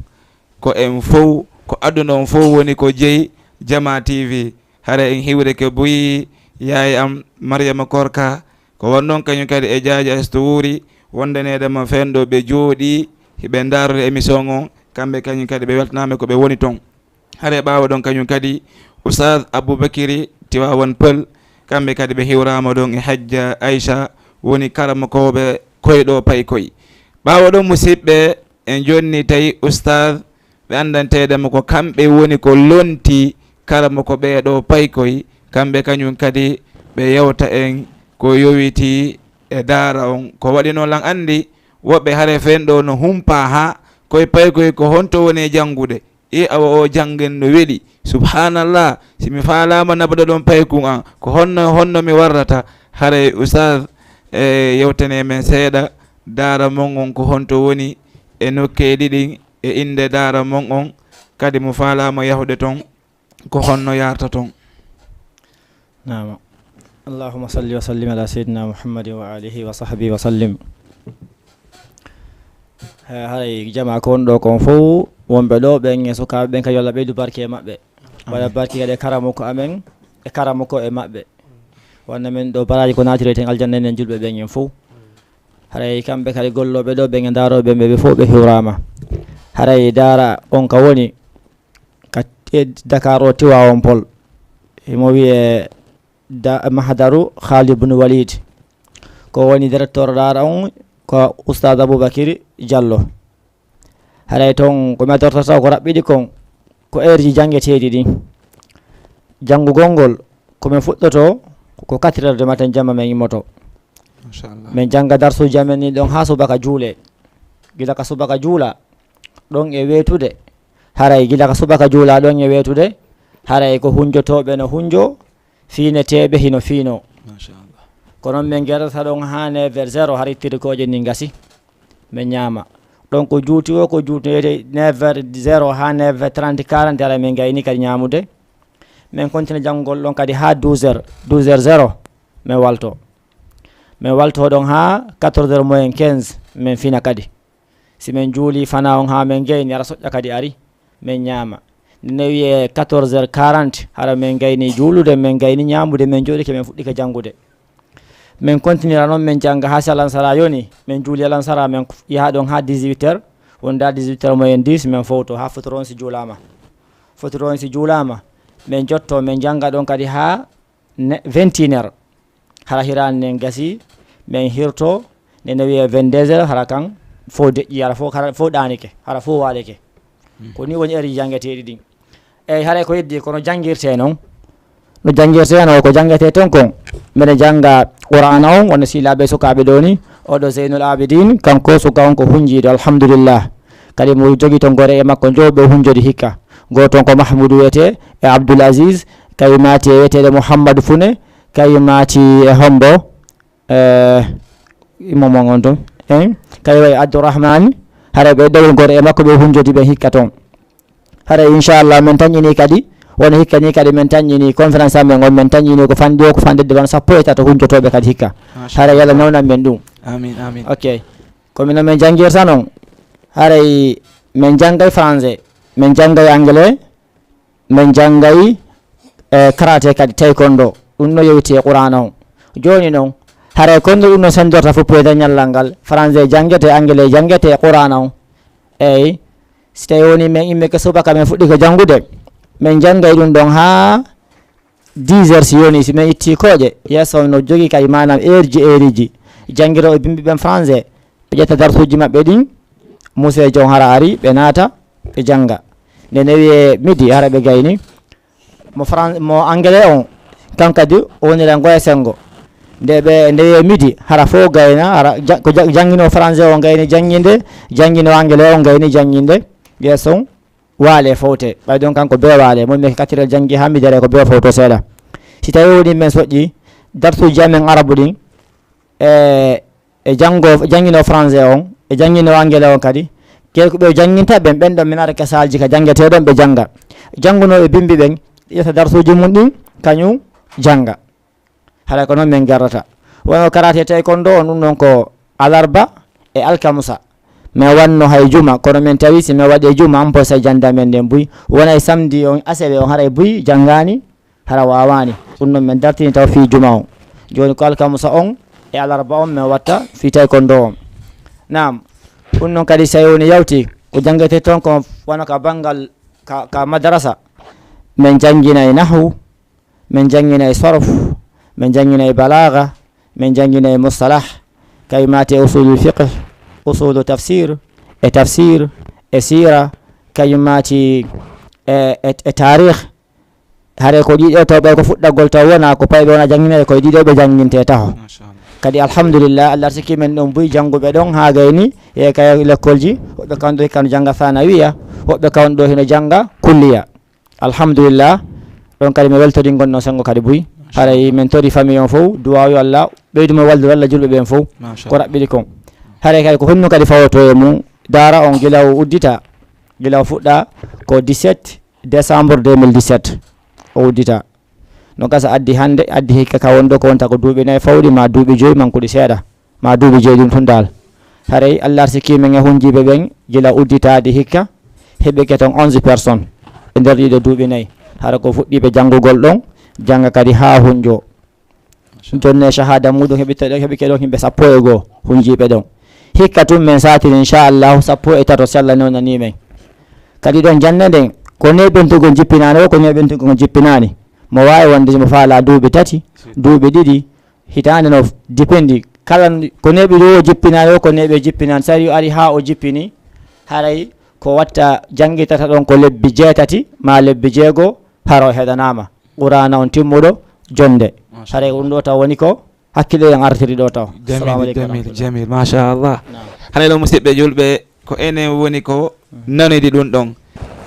ko en fow, ko aduna on fow woni ko jeyi Jama T V. Hara en hiwrike buyi yaay am Mariama Korka, ko won noon kañum kadi e Jaaja Astu Wuuri, wondaneede mo fewndo ɓe jooɗii hiɓe ndaarude émission on, kamɓe kañum kadi ɓe weltanaama ko ɓe woni toon. Hare ɓaawo ɗon kañum kadi Oustaz Aboubacry Tiwaawan Peul, kamɓe kadi ɓe hiwraama ɗon e Hajja Aïcha, woni karamokooɓe koyɗo paykoy. Ɓaawo ɗon, musidɓe, en jonni tawi Oustaz ɓe anndanteede mo ko kamɓe woni ko lonti kala mo ko ɓee ɗoo paykoy, kamɓe kañum kadi ɓe yewta en ko yowitii e daara on. Ko waɗi noon lan anndi woɓɓe hare fen ɗoo no humpaa haa koye paykoy ko honto woni e janngude. E awa o janngen no weli. Subhanallah, si mi faalaama naɓuɗo ɗon paykun an, ko honno, honno mi warrata? Haray Ustaz, e yewtane men seeɗa, daara mon on ko honto woni e nokkeeli ɗin, e innde daara mon on, kadi mo faalaama yahude ton, ko honno yarta ton? Naam. Allahumma salli wa sallim ala sayyidina Muhammadin wa alihi wa sahbihi wa sallim. Eh, haray jama ko won ɗo kon fow, wonɓe ɗo ɓen e sukaaɓe ɓen, ka yo Allah ɓeydu barke e maɓɓe. Waɗa Amin. Barke kadi e karamoko amen, e karamoko e maɓɓe. Wonno men ɗo baraji ko natireten aljanna enen julɓe ɓen en fow. Haray kamɓe kadi gollooɓe ɗo ɓen e ndaarooɓe ɓen ɓe fow ɓe hiwraama. Haray daara on ka woni ka e Dakar o Tiwawon Pol. Himo wiye da, Mahadaru Khalid ibn Walid. Ko woni directeur daara on ko Oustaz Aboubacry Diallo. Haray ton ko mi adortata ko raɓɓiɗi kon, ko heure ji janngeteeɗi ɗin. Janngugol ngol, ko min fuɗɗoto ko quatre heures du matin jamma min immoto. Machallah. Min jannga darsuuji amen ni ɗon haa subaka juule. Gila ka subaka juula, ɗon e weetude. Haray gila ka subaka juula ɗon e weetude. Haray ko hunjotooɓe no hunjo, fiineteeɓe hino fiino. Machallah. Ko non min gerata ɗon haa neuf heures zéro, hari tirkooje ni ngasi. Min ñaama. Ɗon ko juuti o, ko juuti neuf heures zéro haa neuf heures trente, quarante, haray min gayni kadi ñaamude. Min kontina janngugol ɗon kadi haa douze heures, douze heures zéro, min walto. Min walto ɗon haa quatorze heures moins quinze, min fina kadi. Si min juuli fana on haa min gayni, hara soƴƴa kadi ari, min ñaama. Nde wiyee quatorze heures quarante, hara min gayni juulude, min gayni ñaamude, min jooɗike, min fuɗɗike janngude. Min kontinira non, min jannga haa si alansara yoni, min juuli alansara, min yaha ɗon haa dix-huit heures, wonda dix-huit heures moins dix, min fowto haa fotoro on si juulaama. Fotoro on si juulaama, min jotto, min jannga ɗon kadi haa ne, vingt et une heures. Hara hiraande nden gasi, min hirto, nde ne wiyee vingt-deux heures, hara kan fow deƴƴi, hara fow, hara fow ɗaanike, hara fow waalike. Hmm. Ko ni woni heure ji janngeteeɗi ɗin. Eyi, haray ko heddi, kono janngirtee non. No janngirtee non, ko janngetee ton kon. Mbeɗa jannga Qur'aana on, wonno sihilaaɓe sukaaɓe ɗoo ni. Oɗo Zeynul Abidin, kanko suka on ko hunjiiɗo, alhamdulillah. Kadi mo jogii ton goree e makko njowo ɓe hunjodi hikka. Gooto on ko Mahmudu wiyetee, e Abdul Aziz, kay maati e wiyeteeɗo Muhammadu Fune, kay maati e hombo, eh, immo mon on ton. Eh, kay way Abdurrahmani, haray ɓe ɗowol goree e makko ɓe hunjodi ɓe hikka ton. Haray inchallah men tañƴini kadi, wona hikka ni kadi men tañƴini conférence amen on, men tañƴini ko fanɗi o, ko fanɗi ɗiɗi, wona sappo e tato hunjotooɓe kadi hikka. Machallah. Haray yo Allah nawnan men ɗum. Amin, amin. Ok. Ko mino men janngirta non. Haray men janngay français, men janngay anglais, men janngay, eh, karaté kadi, taekwondo. Ɗum no yowiti e Qur'aana on. Jooni non, haray kondo ɗum no senndorta fof poyta ñallal ngal. Français janngete, anglais janngete, Qur'aana on. Eyi, si tawi woni men immike subaka men fuɗɗike janngude, men janngay ɗum ɗon haa dix heures si yoni, si men itti kooƴe, yeeso no jogii kay maanaam heure ji, heure ji. Janngirooɓe bimbi ɓen français, ɓe ƴetta darsuuji maɓɓe ɗin, museejo on hara ari, ɓe naata, ɓe jannga. Nde ne wiyee midi, hara ɓe gayni. Mo Fran-, mo anglais on, kan kadi o wonira ngoya senngo. Nde ɓe, nde wiyee midi, hara fof gayna, hara ja-, ko ja-, jannginoo français on gayni jannginde, jannginoo anglais on gayni jannginde, yeeso on waale fowte. Ɓay ɗon kanko bee waale, mo mi katirel janngi haa mi dere ko bee fowto seeɗa. Si tawi woni men soƴƴi darsuuji amen arabu ɗin, e, e janngo, jannginoo français on, e jannginoo anglais on kadi, ke ko ɓe jannginta ɓen, ɓen ɗon mi naata ka saalji ka janngetee ɗon ɓe jannga. Janngunooɓe bimbi ɓen, ƴetta darsuuji mum ɗin, kañum jannga. Haray ko noon min garrata. Wano karaté taekwondo on, ɗum ɗon ko alarba e alkamusa. Min wanno hay juma, kono min tawi si min waɗi juma, an posa jannde amen nden buy. Wonay samedi on, asewe on, haray buy janngaani, hara waawaani. Ɗum ɗon min dartini taw fii juma on. Jooni ko alkamusa on e alarba on min watta fii taekwondo on. Naam, ɗum ɗon kadi so woni yawti, ko janngete toon ko wano ka banngal ka, ka madarasa. Min jannginay nahwu, min jannginay sarf, min jannginay balaaga, min jannginay mustalah, kay maate usulul fiqh, usulu tafsir, e tafsir, e siira, Kañum maati e, e, e taarih. Hare ko ɗiɗo tawɓe ko fuɗɗagol taw wona ko payɓe wona jannginede koye ɗiɗo ɓe jannginte taho. Kadi alhamdulillah, Allah arsiki men ɗon buy jannguɓe ɗon haa gayni e kay lekkolji. Woɓɓe kan ɗo hikka no jannga sanawiya, woɓɓe kan ɗo hino jannga kulliya. Alhamdulillah. Ɗon kadi mi weltori gonno sengo kadi buy. Haray men tori famille on fof, duwaw yo Allah ɓeydu mo wallude Allah julɓe ɓen fof. Ko raɓɓiɗi kon. Haray kadi ko honno kadi fawoto e mum, daara on gila o uddita, gila o fuɗɗa ko dix-sept décembre deux mille dix-sept o uddita. No gasa addi hannde, addi hikka ka wonɗo ko wonta ko duuɓi nayi fawɗi, ma duuɓi joyi mankuɗi seeɗa, ma duuɓi joyi ɗum tun dal. Haray Allah arsiki men e hunjiiɓe ɓen gila udditaade hikka, heɓike ton onze personnes e nder ɗiɗo duuɓi nayi. Hara ko fuɗɗiiɓe janngugol ɗon, jannga kadi haa hunjo. Jonne shahada muɗum heɓike ɗon, heɓike ɗon yimɓe sappo e goo hunjiiɓe ɗon. Hikka tun men satiri inchallahu sappo e tato si Allah newnanii men. Kadi ɗon jannde nden, ko neeɓentugol jippinaani o, ko neeɓentugol jippinaani. Mo waawi wonde mo faala duuɓi tati, duuɓi ɗiɗi, hitaande no dipendi. Kala n-, ko neeɓi ɗo o jippinaani o, ko neeɓi o jippinaani. Sari o ari haa o jippini, haray ko watta janngitata ɗon ko lebbi jeetati maa lebbi jeego, hara o heɗanaama. Qur'aana on timmuɗo, jonnde. Haray ko ɗum ɗo taw woni ko hakkille en artiri ɗo taw. Jamil, jamil, jamil, machallah. Haray ɗo musidɓe julɓe, ko enen woni ko nanidi ɗum ɗon.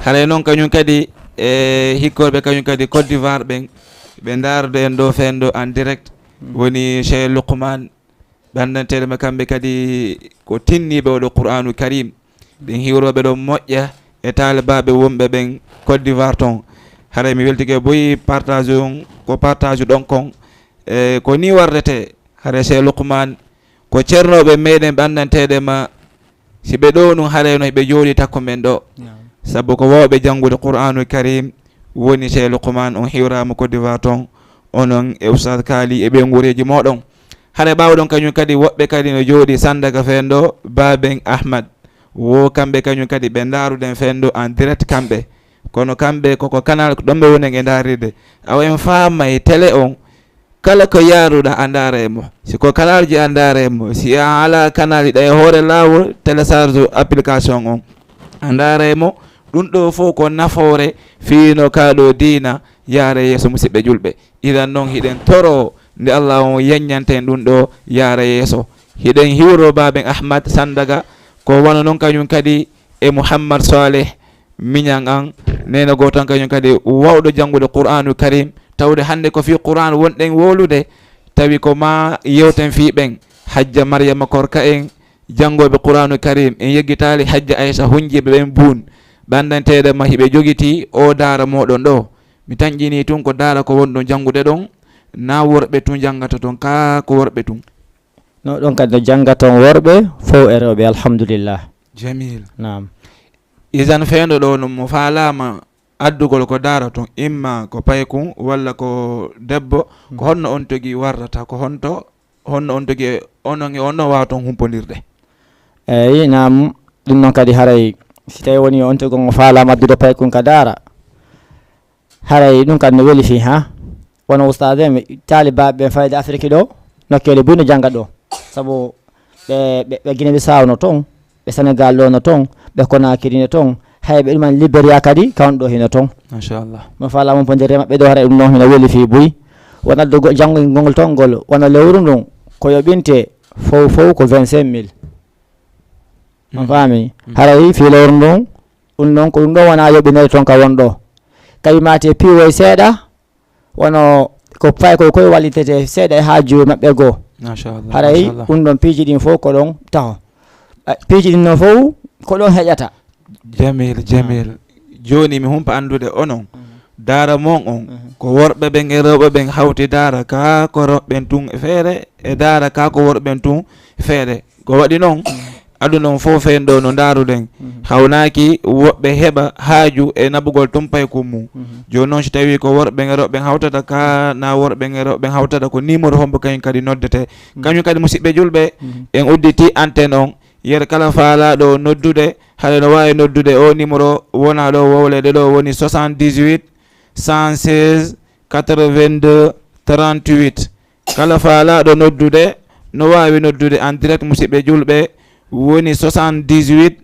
Haray noon kañum kadi e hikkorɓe kañum kadi Côte d'Ivoire ɓen, ɓe ndaarude en ɗo feen ɗo en direct. Woni Cheikh Loukman, ɓe anndanteeɗe ma kamɓe kadi ko tinniiɓe oɗo Qur'aanu Karim. Ɓen hiwrooɓe ɗon moƴƴa e taalibaaɓe wonɓe ɓen Côte d'Ivoire ton. Haray mi weltike boyi partage on, ko partage ɗon kon. E ko ni wardete, haray Cheikh Loukman, ko ceernooɓe meɗen ɓe anndanteeɗe ma, si ɓe ɗo nun haray no ɓe jooɗi takko men ɗo. Sabu ko wawɓe janngude Qur'aanu Karim woni Cheikh Loukman, on hiwraama Côte d'Ivoire ton, onon e Oustaz Kali e ɓe nguureeji moɗon. Haray ɓaawo ɗon kañum kadi woɓɓe kadi no jooɗi Sandaga feen ɗo, Baaben Ahmad. Wo kamɓe kañum kadi ɓe ndaaruden feen ɗo en direct kamɓe. Kono kamɓe koko canal ɗon ɓe wonen e ndaarirde. Awa en faamay télé on, kala ko yaaruɗa a ndaara e mo. Si ko canalji a ndaara e mo. Si a ala canal ɗa e hoore laawol, télécharge application on. A ndaara e mo. Ɗum ɗo fof ko nafoore fii no kaa ɗo diina yaara yeeso musidɓe julɓe. Idan noon hiɗen toro nde Allah on yaññante en ɗum ɗo yaara yeeso. Hiɗen hiwro Baaben Ahmad Sandaga, ko wano noon kañum kadi e Mouhammad Saleh Miñan an, neena gooto an kañum kadi wawɗo janngude Qur'aanu Karim, tawde hannde ko fii Qur'aan wonɗen wowlude, tawi ko ma yewten fii ɓen, Hajja Maryama Korka en, janngooɓe Qur'aanu Karim, en yeggitaali Hajja Aysa Hunjiiɓe ɓen Buun, ɓe anndanteeɗe ma hiɓe jogitii oo daara mooɗon ɗo. Mi tanƴinii tun ko daara ko wonɗon janngude ɗon, na worɓe tun janngata ton, kaa ko worɓe tun? No, ɗon kadi no jannga ton worɓe fow e rewɓe, alhamdulillah. Jamil. Naam. Isan feenɗo ɗo no mo faalaama addugol ko daara ton, imma ko paykun walla ko debbo, ko honno on togi warrata, ko honto, honno on togi onon e on no waawa ton humpondirde? Eeyi, naam, ɗum noon kadi haray si tawi woni on togi on faalaama addude paykun ka daara, haray ɗum kadi no weli fii, ha? Wano ustaade, mi, taalibaaɓe ɓen fayde Afiriki ɗo, nokkeele buy no jannga ɗo. Sabu ɓe, ɓe, ɓe Guinée Bissau no ton, ɓe Sénégal ɗo no ton, ɓe Conakry no ton, hay ɓe ɗuman Liberia kadi, kawon ɗo hino ton. Machallah. Mo faala mon ponde rema ɓe ɗo, haray ɗum noon hino weli fii buy. Wona addugo janngingol ton ngol, wona lewru ndun, ko yoɓinte fow fow ko vingt-cinq mille. On faami? Haray fii lewru ndun, ɗum noon ko ɗum ɗo wona yoɓinede ton ka won ɗo. Kadi maate piiwoy seeɗa, wano ko fay ko koye wallitete seeɗa e haaju maɓɓe goo. Machallah, haray machallah. Ɗum ɗon piiji ɗin fof ko ɗon taho. Eh, piiji ɗin noon fof ko ɗon heƴata. Jamil, jamil. Jooni mi humpa anndude onon. Daara mon on, ko worɓe ɓen e rewɓe ɓen hawti daara ka ko rewɓe ɓen tun e feere, e daara ka ko worɓe ɓen tun e feere. Ko waɗi noon, aduna on fof feen ɗo no ndaaruɗen. Hawnaaki woɓɓe heɓa haaju e naɓugol tun paykun mum. Jooni noon, si tawii ko worɓe e rewɓe hawtata ka, na worɓe e rewɓe hawtata, ko numéro hombo kañum kadi noddete? Kañum kadi, musidɓe julɓe, en udditi antenne on. Yer kala faalaaɗo noddude, haɗa no waawi noddude o numéro wona ɗo wowleede ɗo, woni soixante-dix-huit, cent seize, quatre-vingt-deux, trente-huit. Kala faalaaɗo noddude, no waawi noddude en direct, musidɓe julɓe, woni soixante-dix-huit,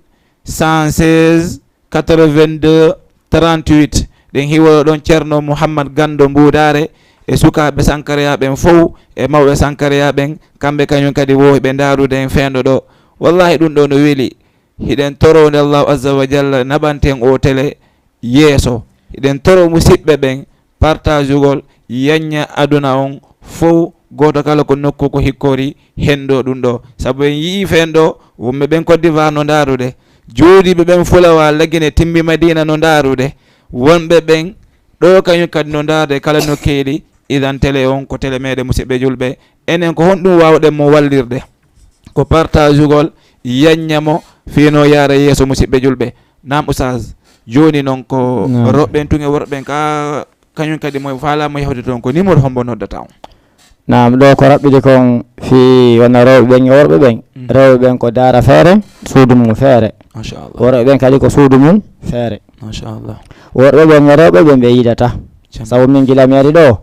cent seize, quatre-vingt-deux trente-huit. Ɗen hiworo ɗon Ceerno Muhammad Ganndo Mbuudaare e sukaaɓe Sankarayaaɓe ɓen fow e mawɓe Sankarayaaɓe ɓen, kamɓe kañum kadi wo hiɓe ndaarude en feendo ɗo. Wallahi ɗum ɗo no weli. Hiɗen toro nde Allahu Azza wa Jalla naɓanten o tele yeeso. Hiɗen toro musiɓɓe ɓen partageugol, yañña aduna on fow, gooto kala ko nokku ko hikkori hendo ɗum ɗo. Sabu en yi'i feendo, wonɓe ɓen Côte d'Ivoire no ndaarude. Jooɗiiɓe ɓen fulawa Lagine Timbi Madina no ndaarude. Wonɓe ɓen ɗo kañum kadi no ndaarude kala nokkeeli. Idan tele on ko tele meɗen musiɓɓe julɓe. Enen ko honɗum wawɗen mo wallirde? Ko partageugol, yañña mo, fii no yaara yeeso musiɓɓe julɓe. Naam, Oustaz. Jooni noon ko Naam. rewɓe ɓen tun e worɓe ɓen ka, kañum kadi mo faalaama yahde toon, ko numéro hombo noddata on? Naam, ɗo ko raɓɓiɗi kon fii wona rewɓe ɓen e worɓe ɓen. Mm. Rewɓe ɓen ko daara feere, suudu mum feere. Machallah. Worɓe ɓen kadi ko suudu mum feere. Machallah. Worɓe ɓen e rewɓe ɓen ɓe yiidata. Jam. Sabu min gila mi ari ɗo,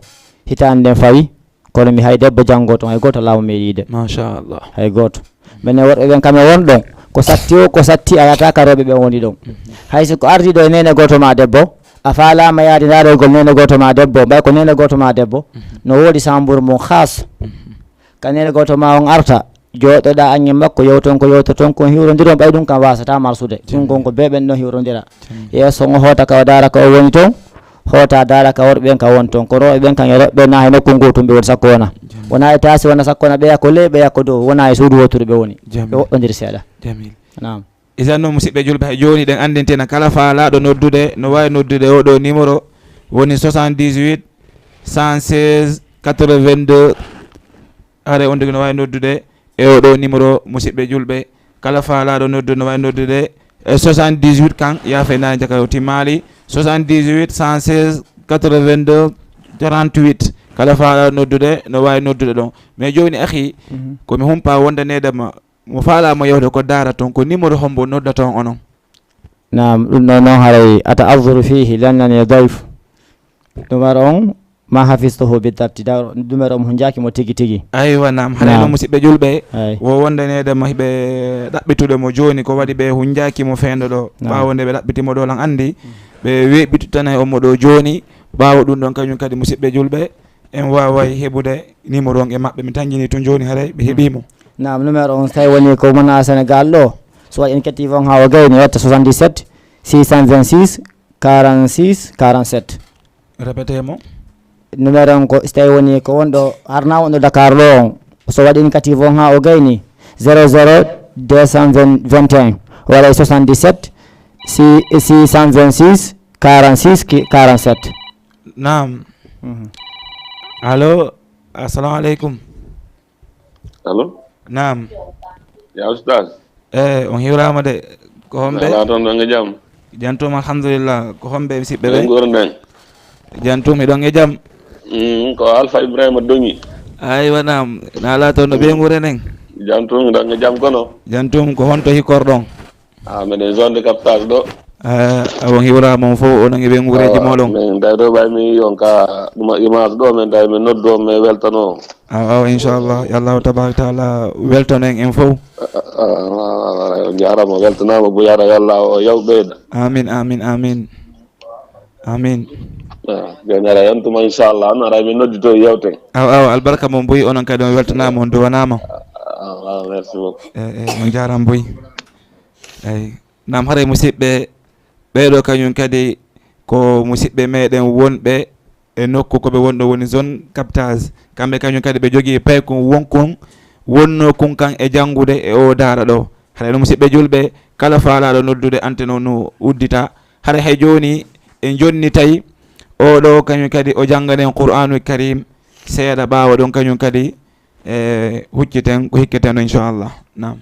hitaande nden fawi, kono mi hay debbo janngo toon, hay gooto laamu meeɗi yiide. Machallah. Hay gooto. Minen worɓe ɓen kam e won ɗon. Ko satti o, ko satti a yahata ka rewɓe ɓen woni ɗon. Mhm. Hay si ko ardi ɗo e neene gooto ma debbo, a faalaama yaade ndaaroygol neene gooto ma debbo, mbay ko neene gooto ma debbo, Mhm. no woodi sambur mum khas. Mhm. Ka neene gooto ma on arta, jooɗoɗa aññe makko, yewton ko yewtoton kon, hiwrondiron, ɓay ɗum kam wasata marsude. Ɗum kon ko bee ɓen ɗon hiwrondira. Jam. Yeeso ngo hoota ka o daara ka o woni toon, hoota daara ka worɓe ɓen ka won toon. Ko rewɓe ɓen kam e rewɓe ɓen na he nokku ngootu ɓe woni sakko wona. Jam. Wona e taasi, wona sakko wona ɓeya ko ley, ɓeya ko dow, wona e suudu wooturu ɓe woni. Jam. Ɓe woɗɗondiri seeɗa. Jamil. Naam. Isan noon, musiɓɓe julɓe, hay jooni ɗen anndintena kala faalaaɗo noddude, no waawi noddude oo ɗoo numéro, woni soixante-dix-huit, cent seize, quatre-vingt-deux. Haray on tigi no waawi noddude e oo ɗoo numéro, musiɓɓe julɓe. Kala faalaaɗo noddude no waawi noddude e soixante-dix-huit kan, yaafe naani jaka o timmaali, soixante-dix-huit, cent seize, quatre-vingt-deux, trente-huit. Kala faalaaɗo noddude no waawi noddude ɗon. Mais jooni, akhi, Mhm. ko mi humpaa wondaneede ma, mo faalaama yewde ko daara toon, ko numéro hombo noddata on onon? Naam, ɗum ɗon noon haray ata azuru fiihi lannani dayf. Numéro on ma hafistuhu bi dabti, da numéro on hunjaaki mo tigi tigi. Aywa, naam, haray Naam. no musiɓɓe julɓe, Ay. wo wondaneede mo hiɓe ɗaɓɓitude mo jooni, ko waɗi ɓe hunjaaki mo feendo ɗo, Naam. ɓaawo nde ɓe ɗaɓɓiti mo ɗo lan anndi, ɓe weeɓititana on mo ɗo jooni, ɓaawo ɗum ɗon kañum kadi musiɓɓe julɓe, en waaway heɓude numéro on e maɓɓe. Mi tanjini tun jooni haray ɓe heɓii mo. Naam, numéro on so tawi woni ko mona Sénégal ɗo, so waɗi en kettii fof haa o gayni, watta soixante-dix-sept, six cent vingt-six, quarante-six, quarante-sept. Répétez mo. Numéro on ko, so tawi woni ko wonɗo, harna wonɗo Dakar ɗo on, so waɗi en kettii fof haa o gayni, zéro zéro deux cent vingt, vingt et un, walla soixante-dix-sept, six cent vingt-six, quarante-six, quarante-sept. Naam. Mhm. Allo, assalamu aleykum. Allo? Naam. Ya Oustaz. Eh, on hiwraama de. Ko homɓe? Alaa toon ɗon e jam? Jantum, alhamdulillah. Ko homɓe musiɓɓe ɓe? Ɓe nguurnden. Jantum, hiɗon e jam? Mm, ko Alpha Ibrahima Doŋi. Aywa, naam. Na alaa toon no ɓe nguurnden? Jantum, hiɗon e jam kono? Jantum, ko honto hikkorɗon? Ah, meɗen zone de captage ɗo. Eh, awon hiwraama on fof, onon e ɓe nguureeji Awa, mooɗon. Min tawi ɗo ɓay mi yi on ka ɗuma image ɗo, min tawi mi noddu on, mi weltano on. Awa, awa, inchallah. Yo Allahu tabaraka taala weltano en, en fof. Ah, ah, ah, ah, on jaaraama, weltanaama, Buy Ara, yo Allah o yaw ɓeyda. Amin, amin, amin. Amin. Ah, jooni ara yontuma, inchallah, an ara mi noddito yewten. Awa, awa, albarka mon Buy, onon kadi on weltanaama, on duwanaama. Ah, ah, merci beaucoup. Eh, eh, on jaaraama Buy. Eyi. Naam, haray musiɓɓe, ɓee ɗoo kañum kadi ko musiɓɓe meɗen wonɓe e nokku ko ɓe woni ɗo woni zone captage. Kamɓe kañum kadi ɓe jogii paykun wonkun wonnoo kun kan e janngude e oo daara ɗo. Haray no musiɓɓe julɓe, kala faalaaɗo noddude antenne o no uddita. Haray hay jooni en jonnitay oo ɗoo kañum kadi o jannganen Qur'aanul Kariim seeɗa, ɓaawo ɗon kañum kadi e hucciten ko hikketen ɗo, inchallah. Naam.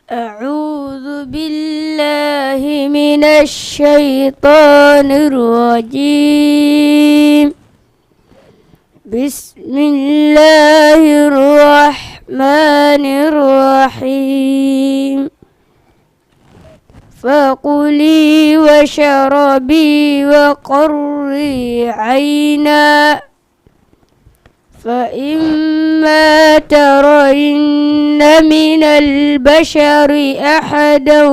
أعوذ بالله من الشيطان الرجيم. بسم الله الرحمن الرحيم. فكلي واشربي وقري عينا. فإما ما ترين من البشر أحدا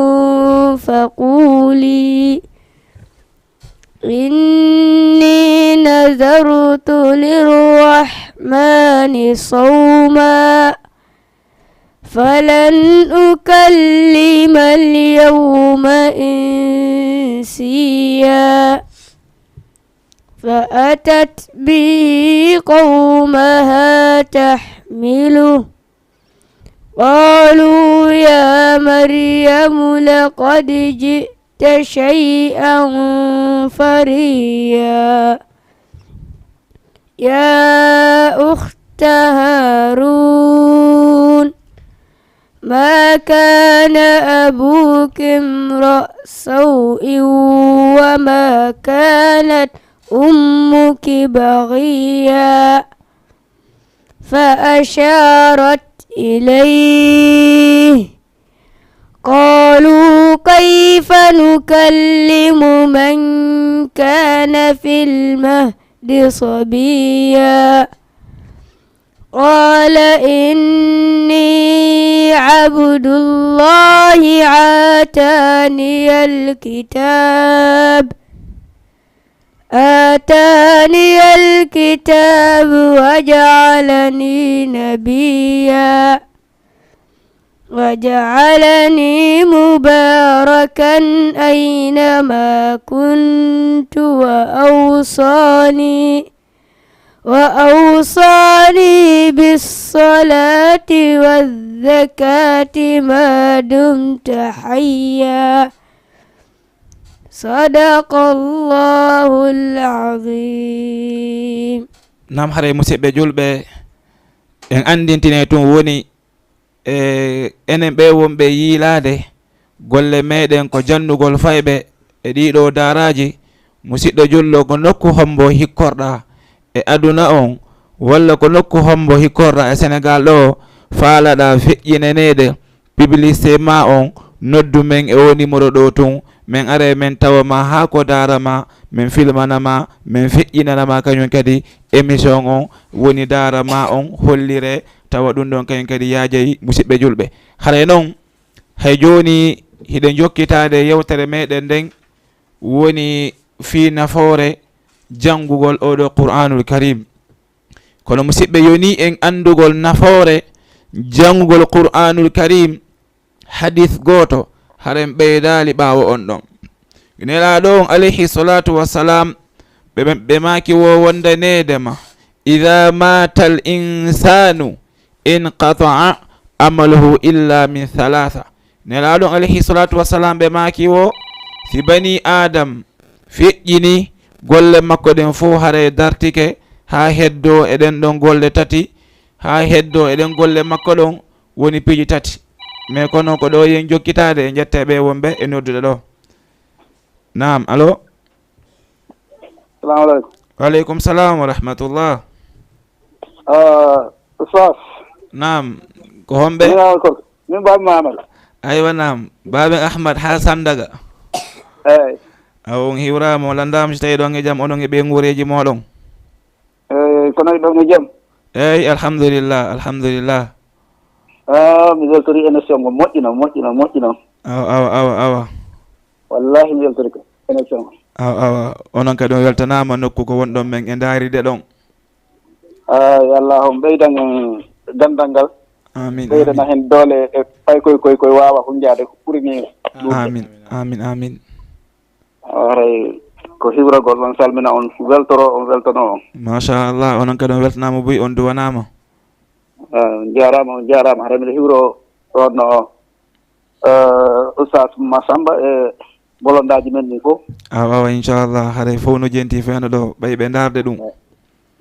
فقولي إني نذرت للرحمن صوما فلن أكلم اليوم إنسيا. فأتت به قومها تحمله قالوا يا مريم لقد جئت شيئا فريا. يا أخت هارون ما كان أبوك امرأ سوء وما كانت أمك بغيا فأشارت إليه قالوا كيف نكلم من كان في المهد صبيا قال إني عبد الله آتاني الكتاب آتاني الكتاب وجعلني نبيا وجعلني مباركا أينما كنت وأوصاني وأوصاني بالصلاة والزكاة ما دمت حيا. صدق الله العظيم. Naam, haray musidɓe julɓe, en anndintine tun woni e enen ɓe wonɓe yiilaade golle meɗen ko jannugol fayɓe e ɗiɗo daaraaji. Musidɗo julɗo, ko nokku hombo hikkorɗa e aduna on, walla ko nokku hombo hikkorɗa e Senegal ɗo, faalaɗa feƴƴinaneede publicité ma on, noddu men e o numéro ɗo tun, men are men tawa ma haa ko daara ma, men filmana ma, men feƴƴinana ma kañum kadi émission on, woni daara ma on hollire, tawa ɗum ɗon kañum kadi yaajay. Musidɓe julɓe, haray noon hay jooni hiɗen jokkitaade yewtere meɗen nden, woni fii nafoore janngugol oɗo Qur'aanul Karim. Kono musidɓe, yonii en anndugol nafoore janngugol Qur'aanul Karim, hadis gooto, haren ɓeydaali ɓaawo on ɗon. Nelaaɗo on alayhi salaatu wassalam, ɓe, ɓe maaki wo wondaneede ma, "Idaa maatal insaanu inqata'a amaluhu illa min salaasa." Nelaaɗo on alayhi salaatu wassalam, ɓe maaki wo, si banii Aadam feƴƴini, golle makko ɗen fof haray dartike haa heddoo e ɗen ɗon golle tati, haa heddoo e ɗen golle makko ɗon woni piiji tati. Mais kono ko ɗo yen jokkitaade, en ƴetta ɓe wonɓe e noddude ɗo. Naam, allo? Salamu aleykum. Wa aleykum salam wa rahmatullah. Ah, Oustaz. Naam, ko homɓe? Min Amadou Korka. Min Baaba Mamadou. Aywa, naam. Baaben Ahmad haa Sandaga. Eyi. Awa, on hiwraama, on lanndaama si tawii ɗon e jam, onon e ɓeynguureeji mooɗon. Eyi, kono ɗon e jam. Eyi, alhamdulillah, alhamdulillah. Ah, mi weltori émission ngo, moƴƴino, moƴƴino, moƴƴino. Awa, awa, awa, awa. Wallahi mi weltori ko émission ngo. Awa, awa. Onon kadi on weltanaama nokku ko wonɗon men e ndaaride ɗon. Ah, yo Allah on ɓeydan en ganndal ngal. Amin, Ɓeydana amin. Hen doole e fay koy, koy, koy waawa hunjaade ko ɓuri ni. Amin, amin, amin. Haray ko hiwragol, on salmina on, weltoro on, weltano on. Machallah, onon kadi on weltanaama buy, on duwanaama. Ah, on jaaraama, on jaaraama. Haray miɗo hiwro on no, eh, Oustaz Massamba e bolondaaji men ɗin fof. Awa, awa, inchallah, haray fof no jenti feeno ɗo, ɓay ɓe ndaarde ɗum.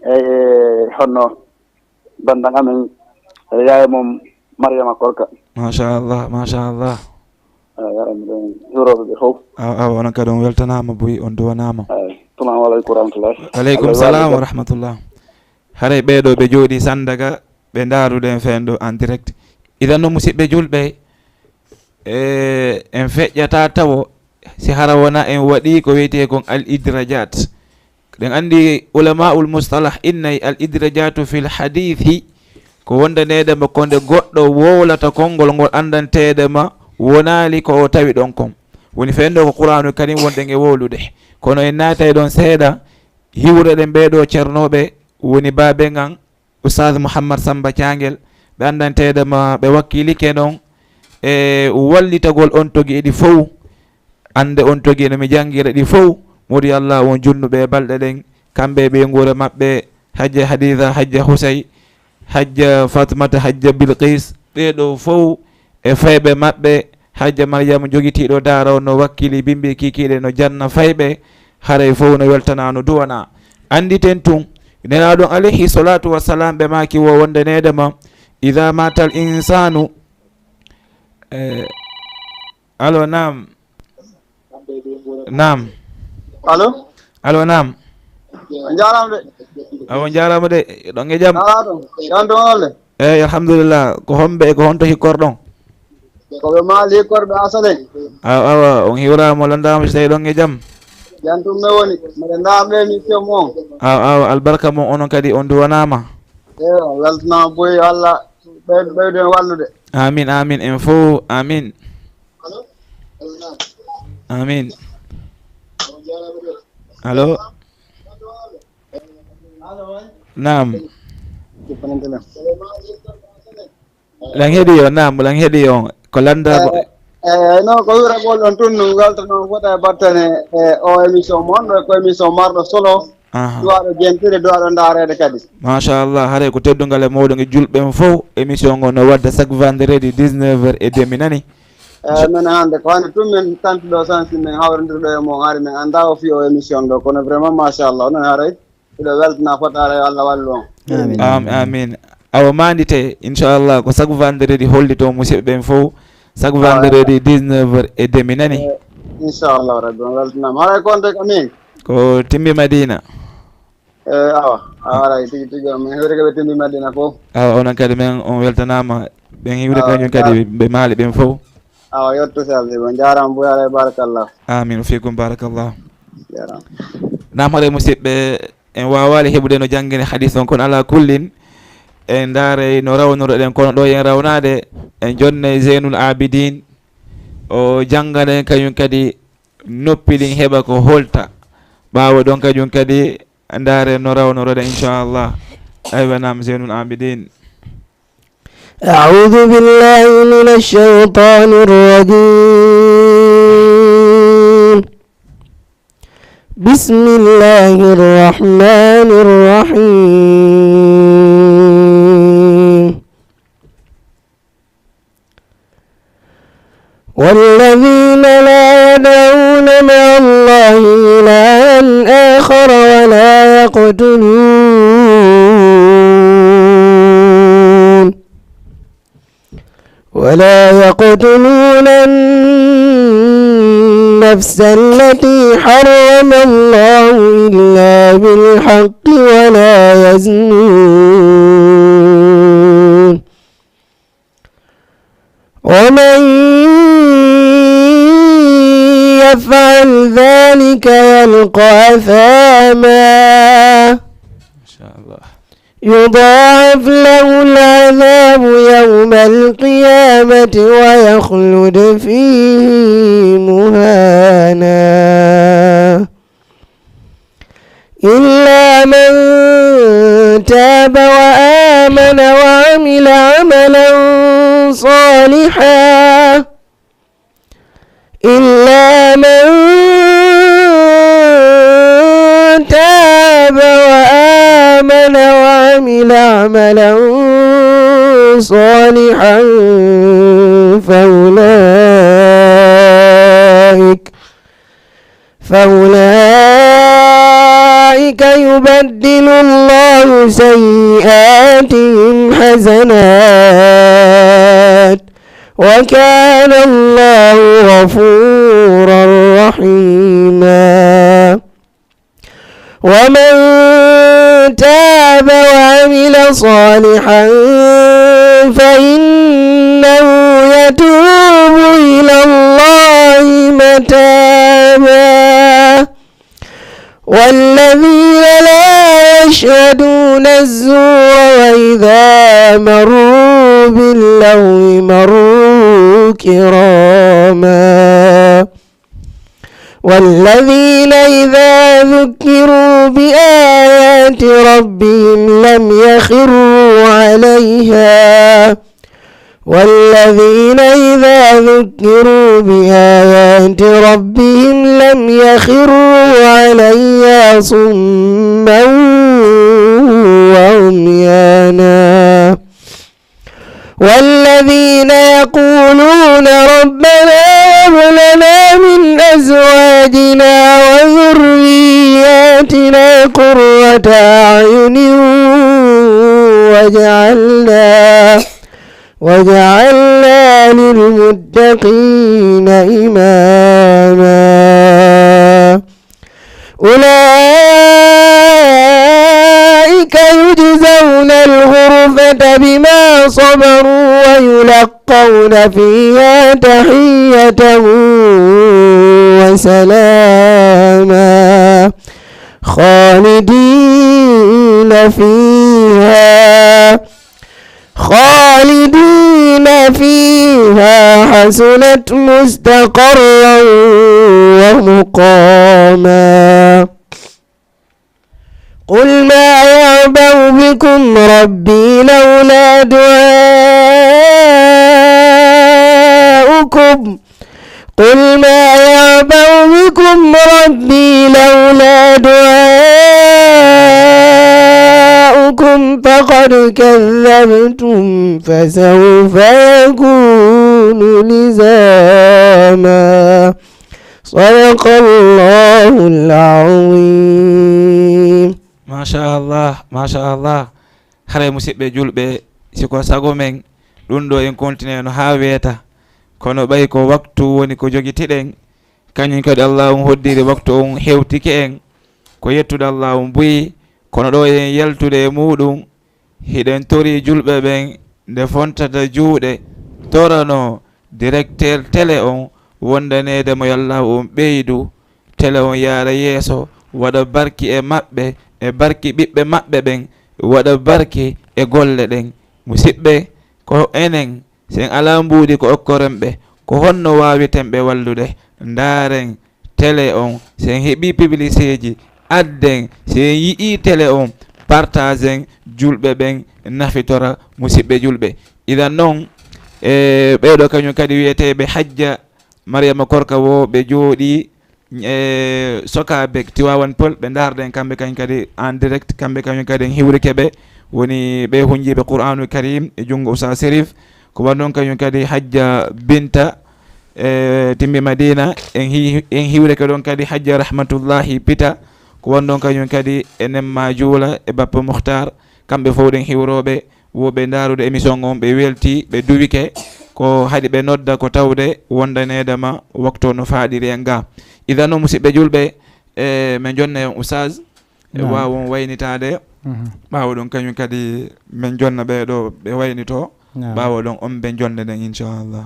Eyi, honno danndan amen, e yaye mum Mariama Korka. Machallah, machallah. Eyi, haray miɗen hiwroɓe ɓe fof. Awa, awa, onon kadi on weltanaama buy, on duwanaama. Eyi, salamu aleykum wa rahmatullah. Aleykum Allah salam welcome. Wa rahmatullah. Haray ɓeeɗo ɓe jooɗi Sandaga, ɓe ndaaruɗen feen ɗo en direct. Idan no musidɓe julɓe, e, en feƴƴata tawo si hara wona en waɗi ko wiyetee kon al idrajat. Ɗen anndi ulamaul mustalah innay al idrajatu fil hadithi Ko wondaneede ma ko nde goɗɗo wowlata konngol ngol anndanteede ma wonaali ko o tawi ɗon kon. Woni fenndo ko Quraanu Karim wonde nge wowlude. Kono en naatay ɗon seeɗa, hiwreɗen ɓee ɗoo cernooɓe, woni baabe ngan, Oustaz Mouhammad Samba Thiangel, ɓe anndanteede ma, ɓe wakkilike noon e wallitagol on togi ɗi fow. Annde on togi no mi janngira ɗi fow. Moodi Allah on junnuɓe e balɗe ɗen, kamɓe e ɓeynguure maɓɓe, Hajja Hadiza, Hajja Husay, Hajja Fatmata, Hajja Bilqis, ɓee ɗoo fow e fayɓe maɓɓe, Hajja Maryama jogitiiɗo daara on no wakkili bimbi kikiiɗe no janna fayɓe, haray fow no weltana no duwana. Annditen tun, Nelaaɗo on alayhi salatu wassalam ɓe maaki wo wonde neede ma, "Idha matal insanu." Eh, alo, naam. Naam. Alo? Alo, naam. On njaaraama de. Awo, on njaaraama de. Ɗon e jam? Alaa ɗon. Jam ɗon on le? Eey, alhamdulillah. Ko homɓe e ko honto hikkorɗon? Ko ɓe Maali hikkorɓe Asalen. Awa, awa, on hiwraama, on lanndaama si tawii ɗon e jam. Jam tun men woni. Mbeɗa ndaarde émission mon. Awa, awa, albarka mon onon kadi on duwanaama. Eey, weltanaama boy, yo Allah ɓeydu, ɓeydu en wallude. Amin, amin, en fow, amin. Amin. Alo? Naam. Lan heɗi yo, naam, lan heɗi yo. Ko lannda. Eh, eh, non, ko wiragol on tun, weltano fota e battane, eh, o émission mon, ɗo ko émission marɗo solo. Aha. Duwaɗo jentire, duwaɗo ndaarede kadi. Machallah, haray ko teddungal e mawɗo e julɓe en fow. Émission ngo no wadda chaque vendredi dix-neuf heures et demi, nani? Eh, min hannde ko hannde tun min tanti ɗo sansi min hawrindiri ɗo e mon, hari min annda o fii o émission ɗo, kono vraiment machallah, onon haray miɗo weltana fotaare yo Allah wallu on. Amin. Am-, amin. Awa mandite, inchallah, ko chaque vendredi hollito musidɓe ɓen fow, chaque vendredi dix-neuf heures et demi, nani? Eh, inchallah rabbi, on weltanaama. Haray konte ko min. Ko Timbi Madina. Eh, awa, awa, haray tigi tigi, on min hiwri ko ɓe Timbi Madina fow. Awa, onon kadi men on weltanaama. Ɓen hiwri kañum kadi ɓe Maali ɓen fow. Awa, yetto selli, on njaaraama, Buyaare, barakallah. Amin, fiikum, barakallah. Njaaraama. Naam, haray musidɓe, en waawaali heɓude no janngine hadis on, kono alaa kullin, en ndaaray no rawnoreɗen, kono ɗo en rawnaade, en jonnay Zeynul Abidin, o janngana en kañum kadi noppi ɗin heɓa ko holta. Ɓaawo ɗon kañum kadi, ndaare no rawnoreɗen, inchallah. Aywa, naam, Zeynul Abidin. أعوذ بالله من الشيطان الرجيم. بسم الله الرحمن الرحيم. والذين لا يدعون مع الله إلها آخر ولا يقتلون ولا يقتلون النفس التي حرم الله إلا بالحق ولا يزنون ومن يفعل ذلك يلق أثاما. ما شاء الله. يضاعف له العذاب يوم القيامة ويخلد فيه مهانا. إلا من تاب وآمن وعمل عملا صالحا، إلا من تاب وآمن وعمل عملا صالحا فأولئك فأولئك يبدل الله سيئاتهم حسنات وكان الله غفورا رحيما. ومن تاب وعمل صالحا فإنه يتوب إلى الله متابا. والذين لا يشهدون الزور وإذا مروا باللغو مروا كراما. والذين إذا ذكروا بآيات ربهم لم يخروا عليها والذين إذا ذكروا بآيات ربهم لم يخروا عليها صما وعميانا. والذين يقولون ربنا هب لنا من أزواجنا وذرياتنا قرة أعين واجعلنا واجعلنا للمتقين إماما. أولئك يجزون الغرفة بما صبروا ويلقون فيها تحية وسلاما خالدين فيها خالدين فيها حسنت مستقرا ومقاما. قل ما يعبأ بكم ربي لولا دعاؤكم قل ما يعبأ بكم ربي لولا دعاؤكم فقد كذبتم فسوف يكون لزاما. صدق الله العظيم. Machallah, machallah. Haray, musidɓe julɓe, si ko sago men, ɗum ɗo en continue no haa weeta. Kono ɓay ko waktu woni ko jogitiɗen, kañum kadi Allah on hoddiri waktu on hewtike en. Ko yettude Allah on buyi, kono ɗo en yaltude e muɗum, hiɗen tori julɓe ɓen nde fontata juuɗe, torano directeur télé on wondaneede mo yo Allah on ɓeydu télé on yaara yeeso, waɗa barki e maɓɓe, e barki ɓiɓɓe maɓɓe ɓen, waɗa barki e golle ɗen. Musidɓe, ko enen, si en alaa mbuuɗi ko okkoren ɓe, ko honno waawiten ɓe wallude? Ndaaren télé on, si en heɓii publicité ji, adden, si en yi'ii télé on, partagen, julɓe ɓen nafitora, musidɓe julɓe. Idan non, e ɓeeɗo kañum kadi wiyeteeɓe Hajja Mariama Korka wo ɓe jooɗii e sokaaɓe Tiwaawan Pël, ɓe ndaarɗen kamɓe kañum kadi en direct, kamɓe kañum kadi en hiwrike ɓe, woni ɓe hunjiiɓe Qur'aanul Kariim e junngo Oustaz Serif. Ko waɗi ɗon kañum kadi Hajja Binta, e Timbi Madina, en hi-, en hiwrike ɗon kadi Hajja Rahmatullahi Pita, ko waɗi ɗon kañum kadi e Nemma Juula e Bappa Muhtar, kamɓe fof ɗen hiwrooɓe, wo ɓe ndaarude émission on, ɓe welti, ɓe duwike, ko haɗi ɓe nodda ko tawde wondaneede ma waktu no faaɗiri en ga. Idan non, musidɓe julɓe, e, men jonna en Oustaz, e Naam. waawa on waynitaade. Mhm. Ɓaawo ɗon kañum kadi men jonna ɓee ɗo ɓe waynitoo. Naam. Ɓaawo ɗon on ɓe jonde ɗen, inchallah.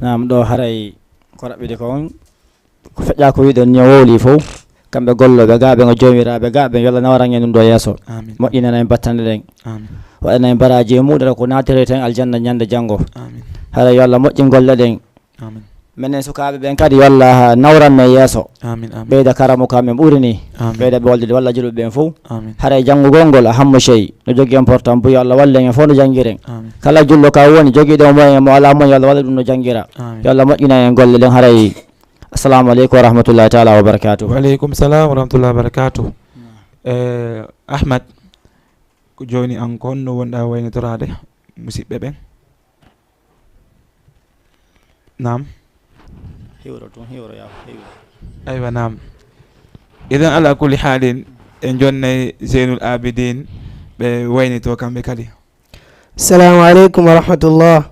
Naam, ɗo haray ko raɓɓiɗi ko on, ko feƴƴa ko wiɗen ni o wowli fof. Kamɓe gollooɓe ga ɓe, ngo joomiraaɓe ga ɓe, yo Allah nawran en ɗum ɗo yeeso. Amin. Moƴƴinana en battane ɗen. Amin. Waɗana en baraaji e muɗum ko naatireten aljanna ñande janngo. Amin. Haray yo Allah moƴƴin golle ɗen. Amin. Menen sukaaɓe ɓen kadi yo Allah nawran men yeeso. Amin, amin. Ɓeyda karamu ka men ɓuri ni. Amin. Ɓeyda ɓe wallude walla julɓe ɓen fof. Amin. Haray janngugol ngol a hammo sey no jogii important, bu yo Allah wallu en fof no janngiren. Amin. Kala julɗo ka woni jogiiɗo moyen mo alaa moyen, yo Allah wallu ɗum no janngira. Amin. Yo Allah moƴƴina en golle ɗen haray. Assalamu aleykum wa rahmatullahi taala wa barakatuh. Wa aleykum salam wa rahmatullahi wa barakatuh. Eh, Ahmad, ko jooni an ko honno wonɗa waynitoraade musidɓe ɓen? Naam. Hiwro tun, hiwro yaa, hiwro. Aywa, naam. Idan, ala kulli haalin, en jonnay Zeynul Abidin, ɓe waynito kamɓe kadi. Assalamu aleykum wa rahmatullah.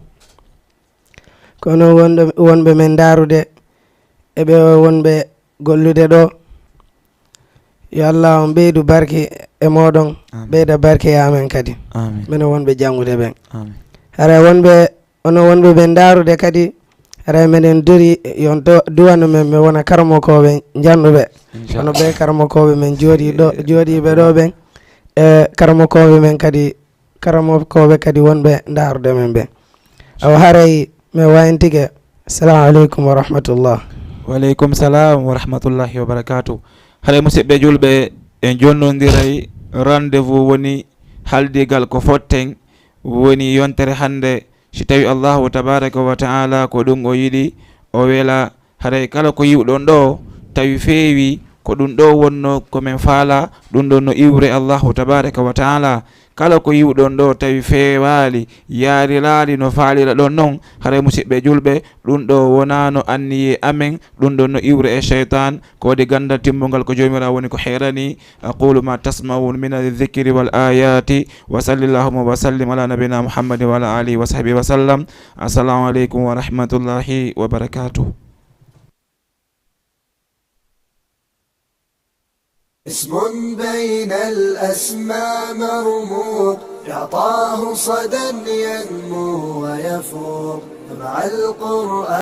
Kono wonɗo, wonɓe men ndaarude, e ɓe wonɓe gollude ɗo, yo Allah on ɓeydu barke e mooɗon, amin, ɓeyda barke e amen kadi. Amin. Minen wonɓe janngude ɓen. Amin. Hara wonɓe, ono wonɓe ɓe ndaarude kadi, Haray meɗen dori yon do-, duwano men, mi wona karamokooɓe njanɗuɓe. Inchallah. Kono ɓe karamokooɓe men jooɗi ɗo, jooɗiiɓe ɗo ɓen, e karamokooɓe men kadi, karamokooɓe kadi wonɓe ndaarude men ɓen. Awa haray mi wayantike. Assalamu aleykum wa rahmatullah. Wa aleykum salam wa rahmatullahi wa barakatuh. Haray musidɓe julɓe, en jonnondiray rendez-vous woni haldigal ko fotten woni yontere hannde. Si tawi Allahu tabaraka wa ta'ala ko ɗum o yiɗi, o wela, haray kala ko yiwɗon ɗo tawi feewi, ko ɗum ɗo wonno ko men faala, ɗum ɗon no iwre Allahu tabaraka wa ta'ala. Kala ko yiwɗon ɗo tawi feewaali, yaarilaali no faalira ɗon non, haray musidɓe julɓe, ɗum ɗo wonaano anniye amen, ɗum ɗon no iwre e shaytan, ko waɗi gandal timmungal ko Joomiraawo woni ko heerani. أقول ما تسمعون من الذكر والآيات، وصل اللهم وسلم على نبينا محمد وعلى آله وصحبه وسلم. السلام عليكم ورحمة الله وبركاته. اسم بين الأسماء مرموق، يعطاه صدى ينمو ويفوق، مع القرآن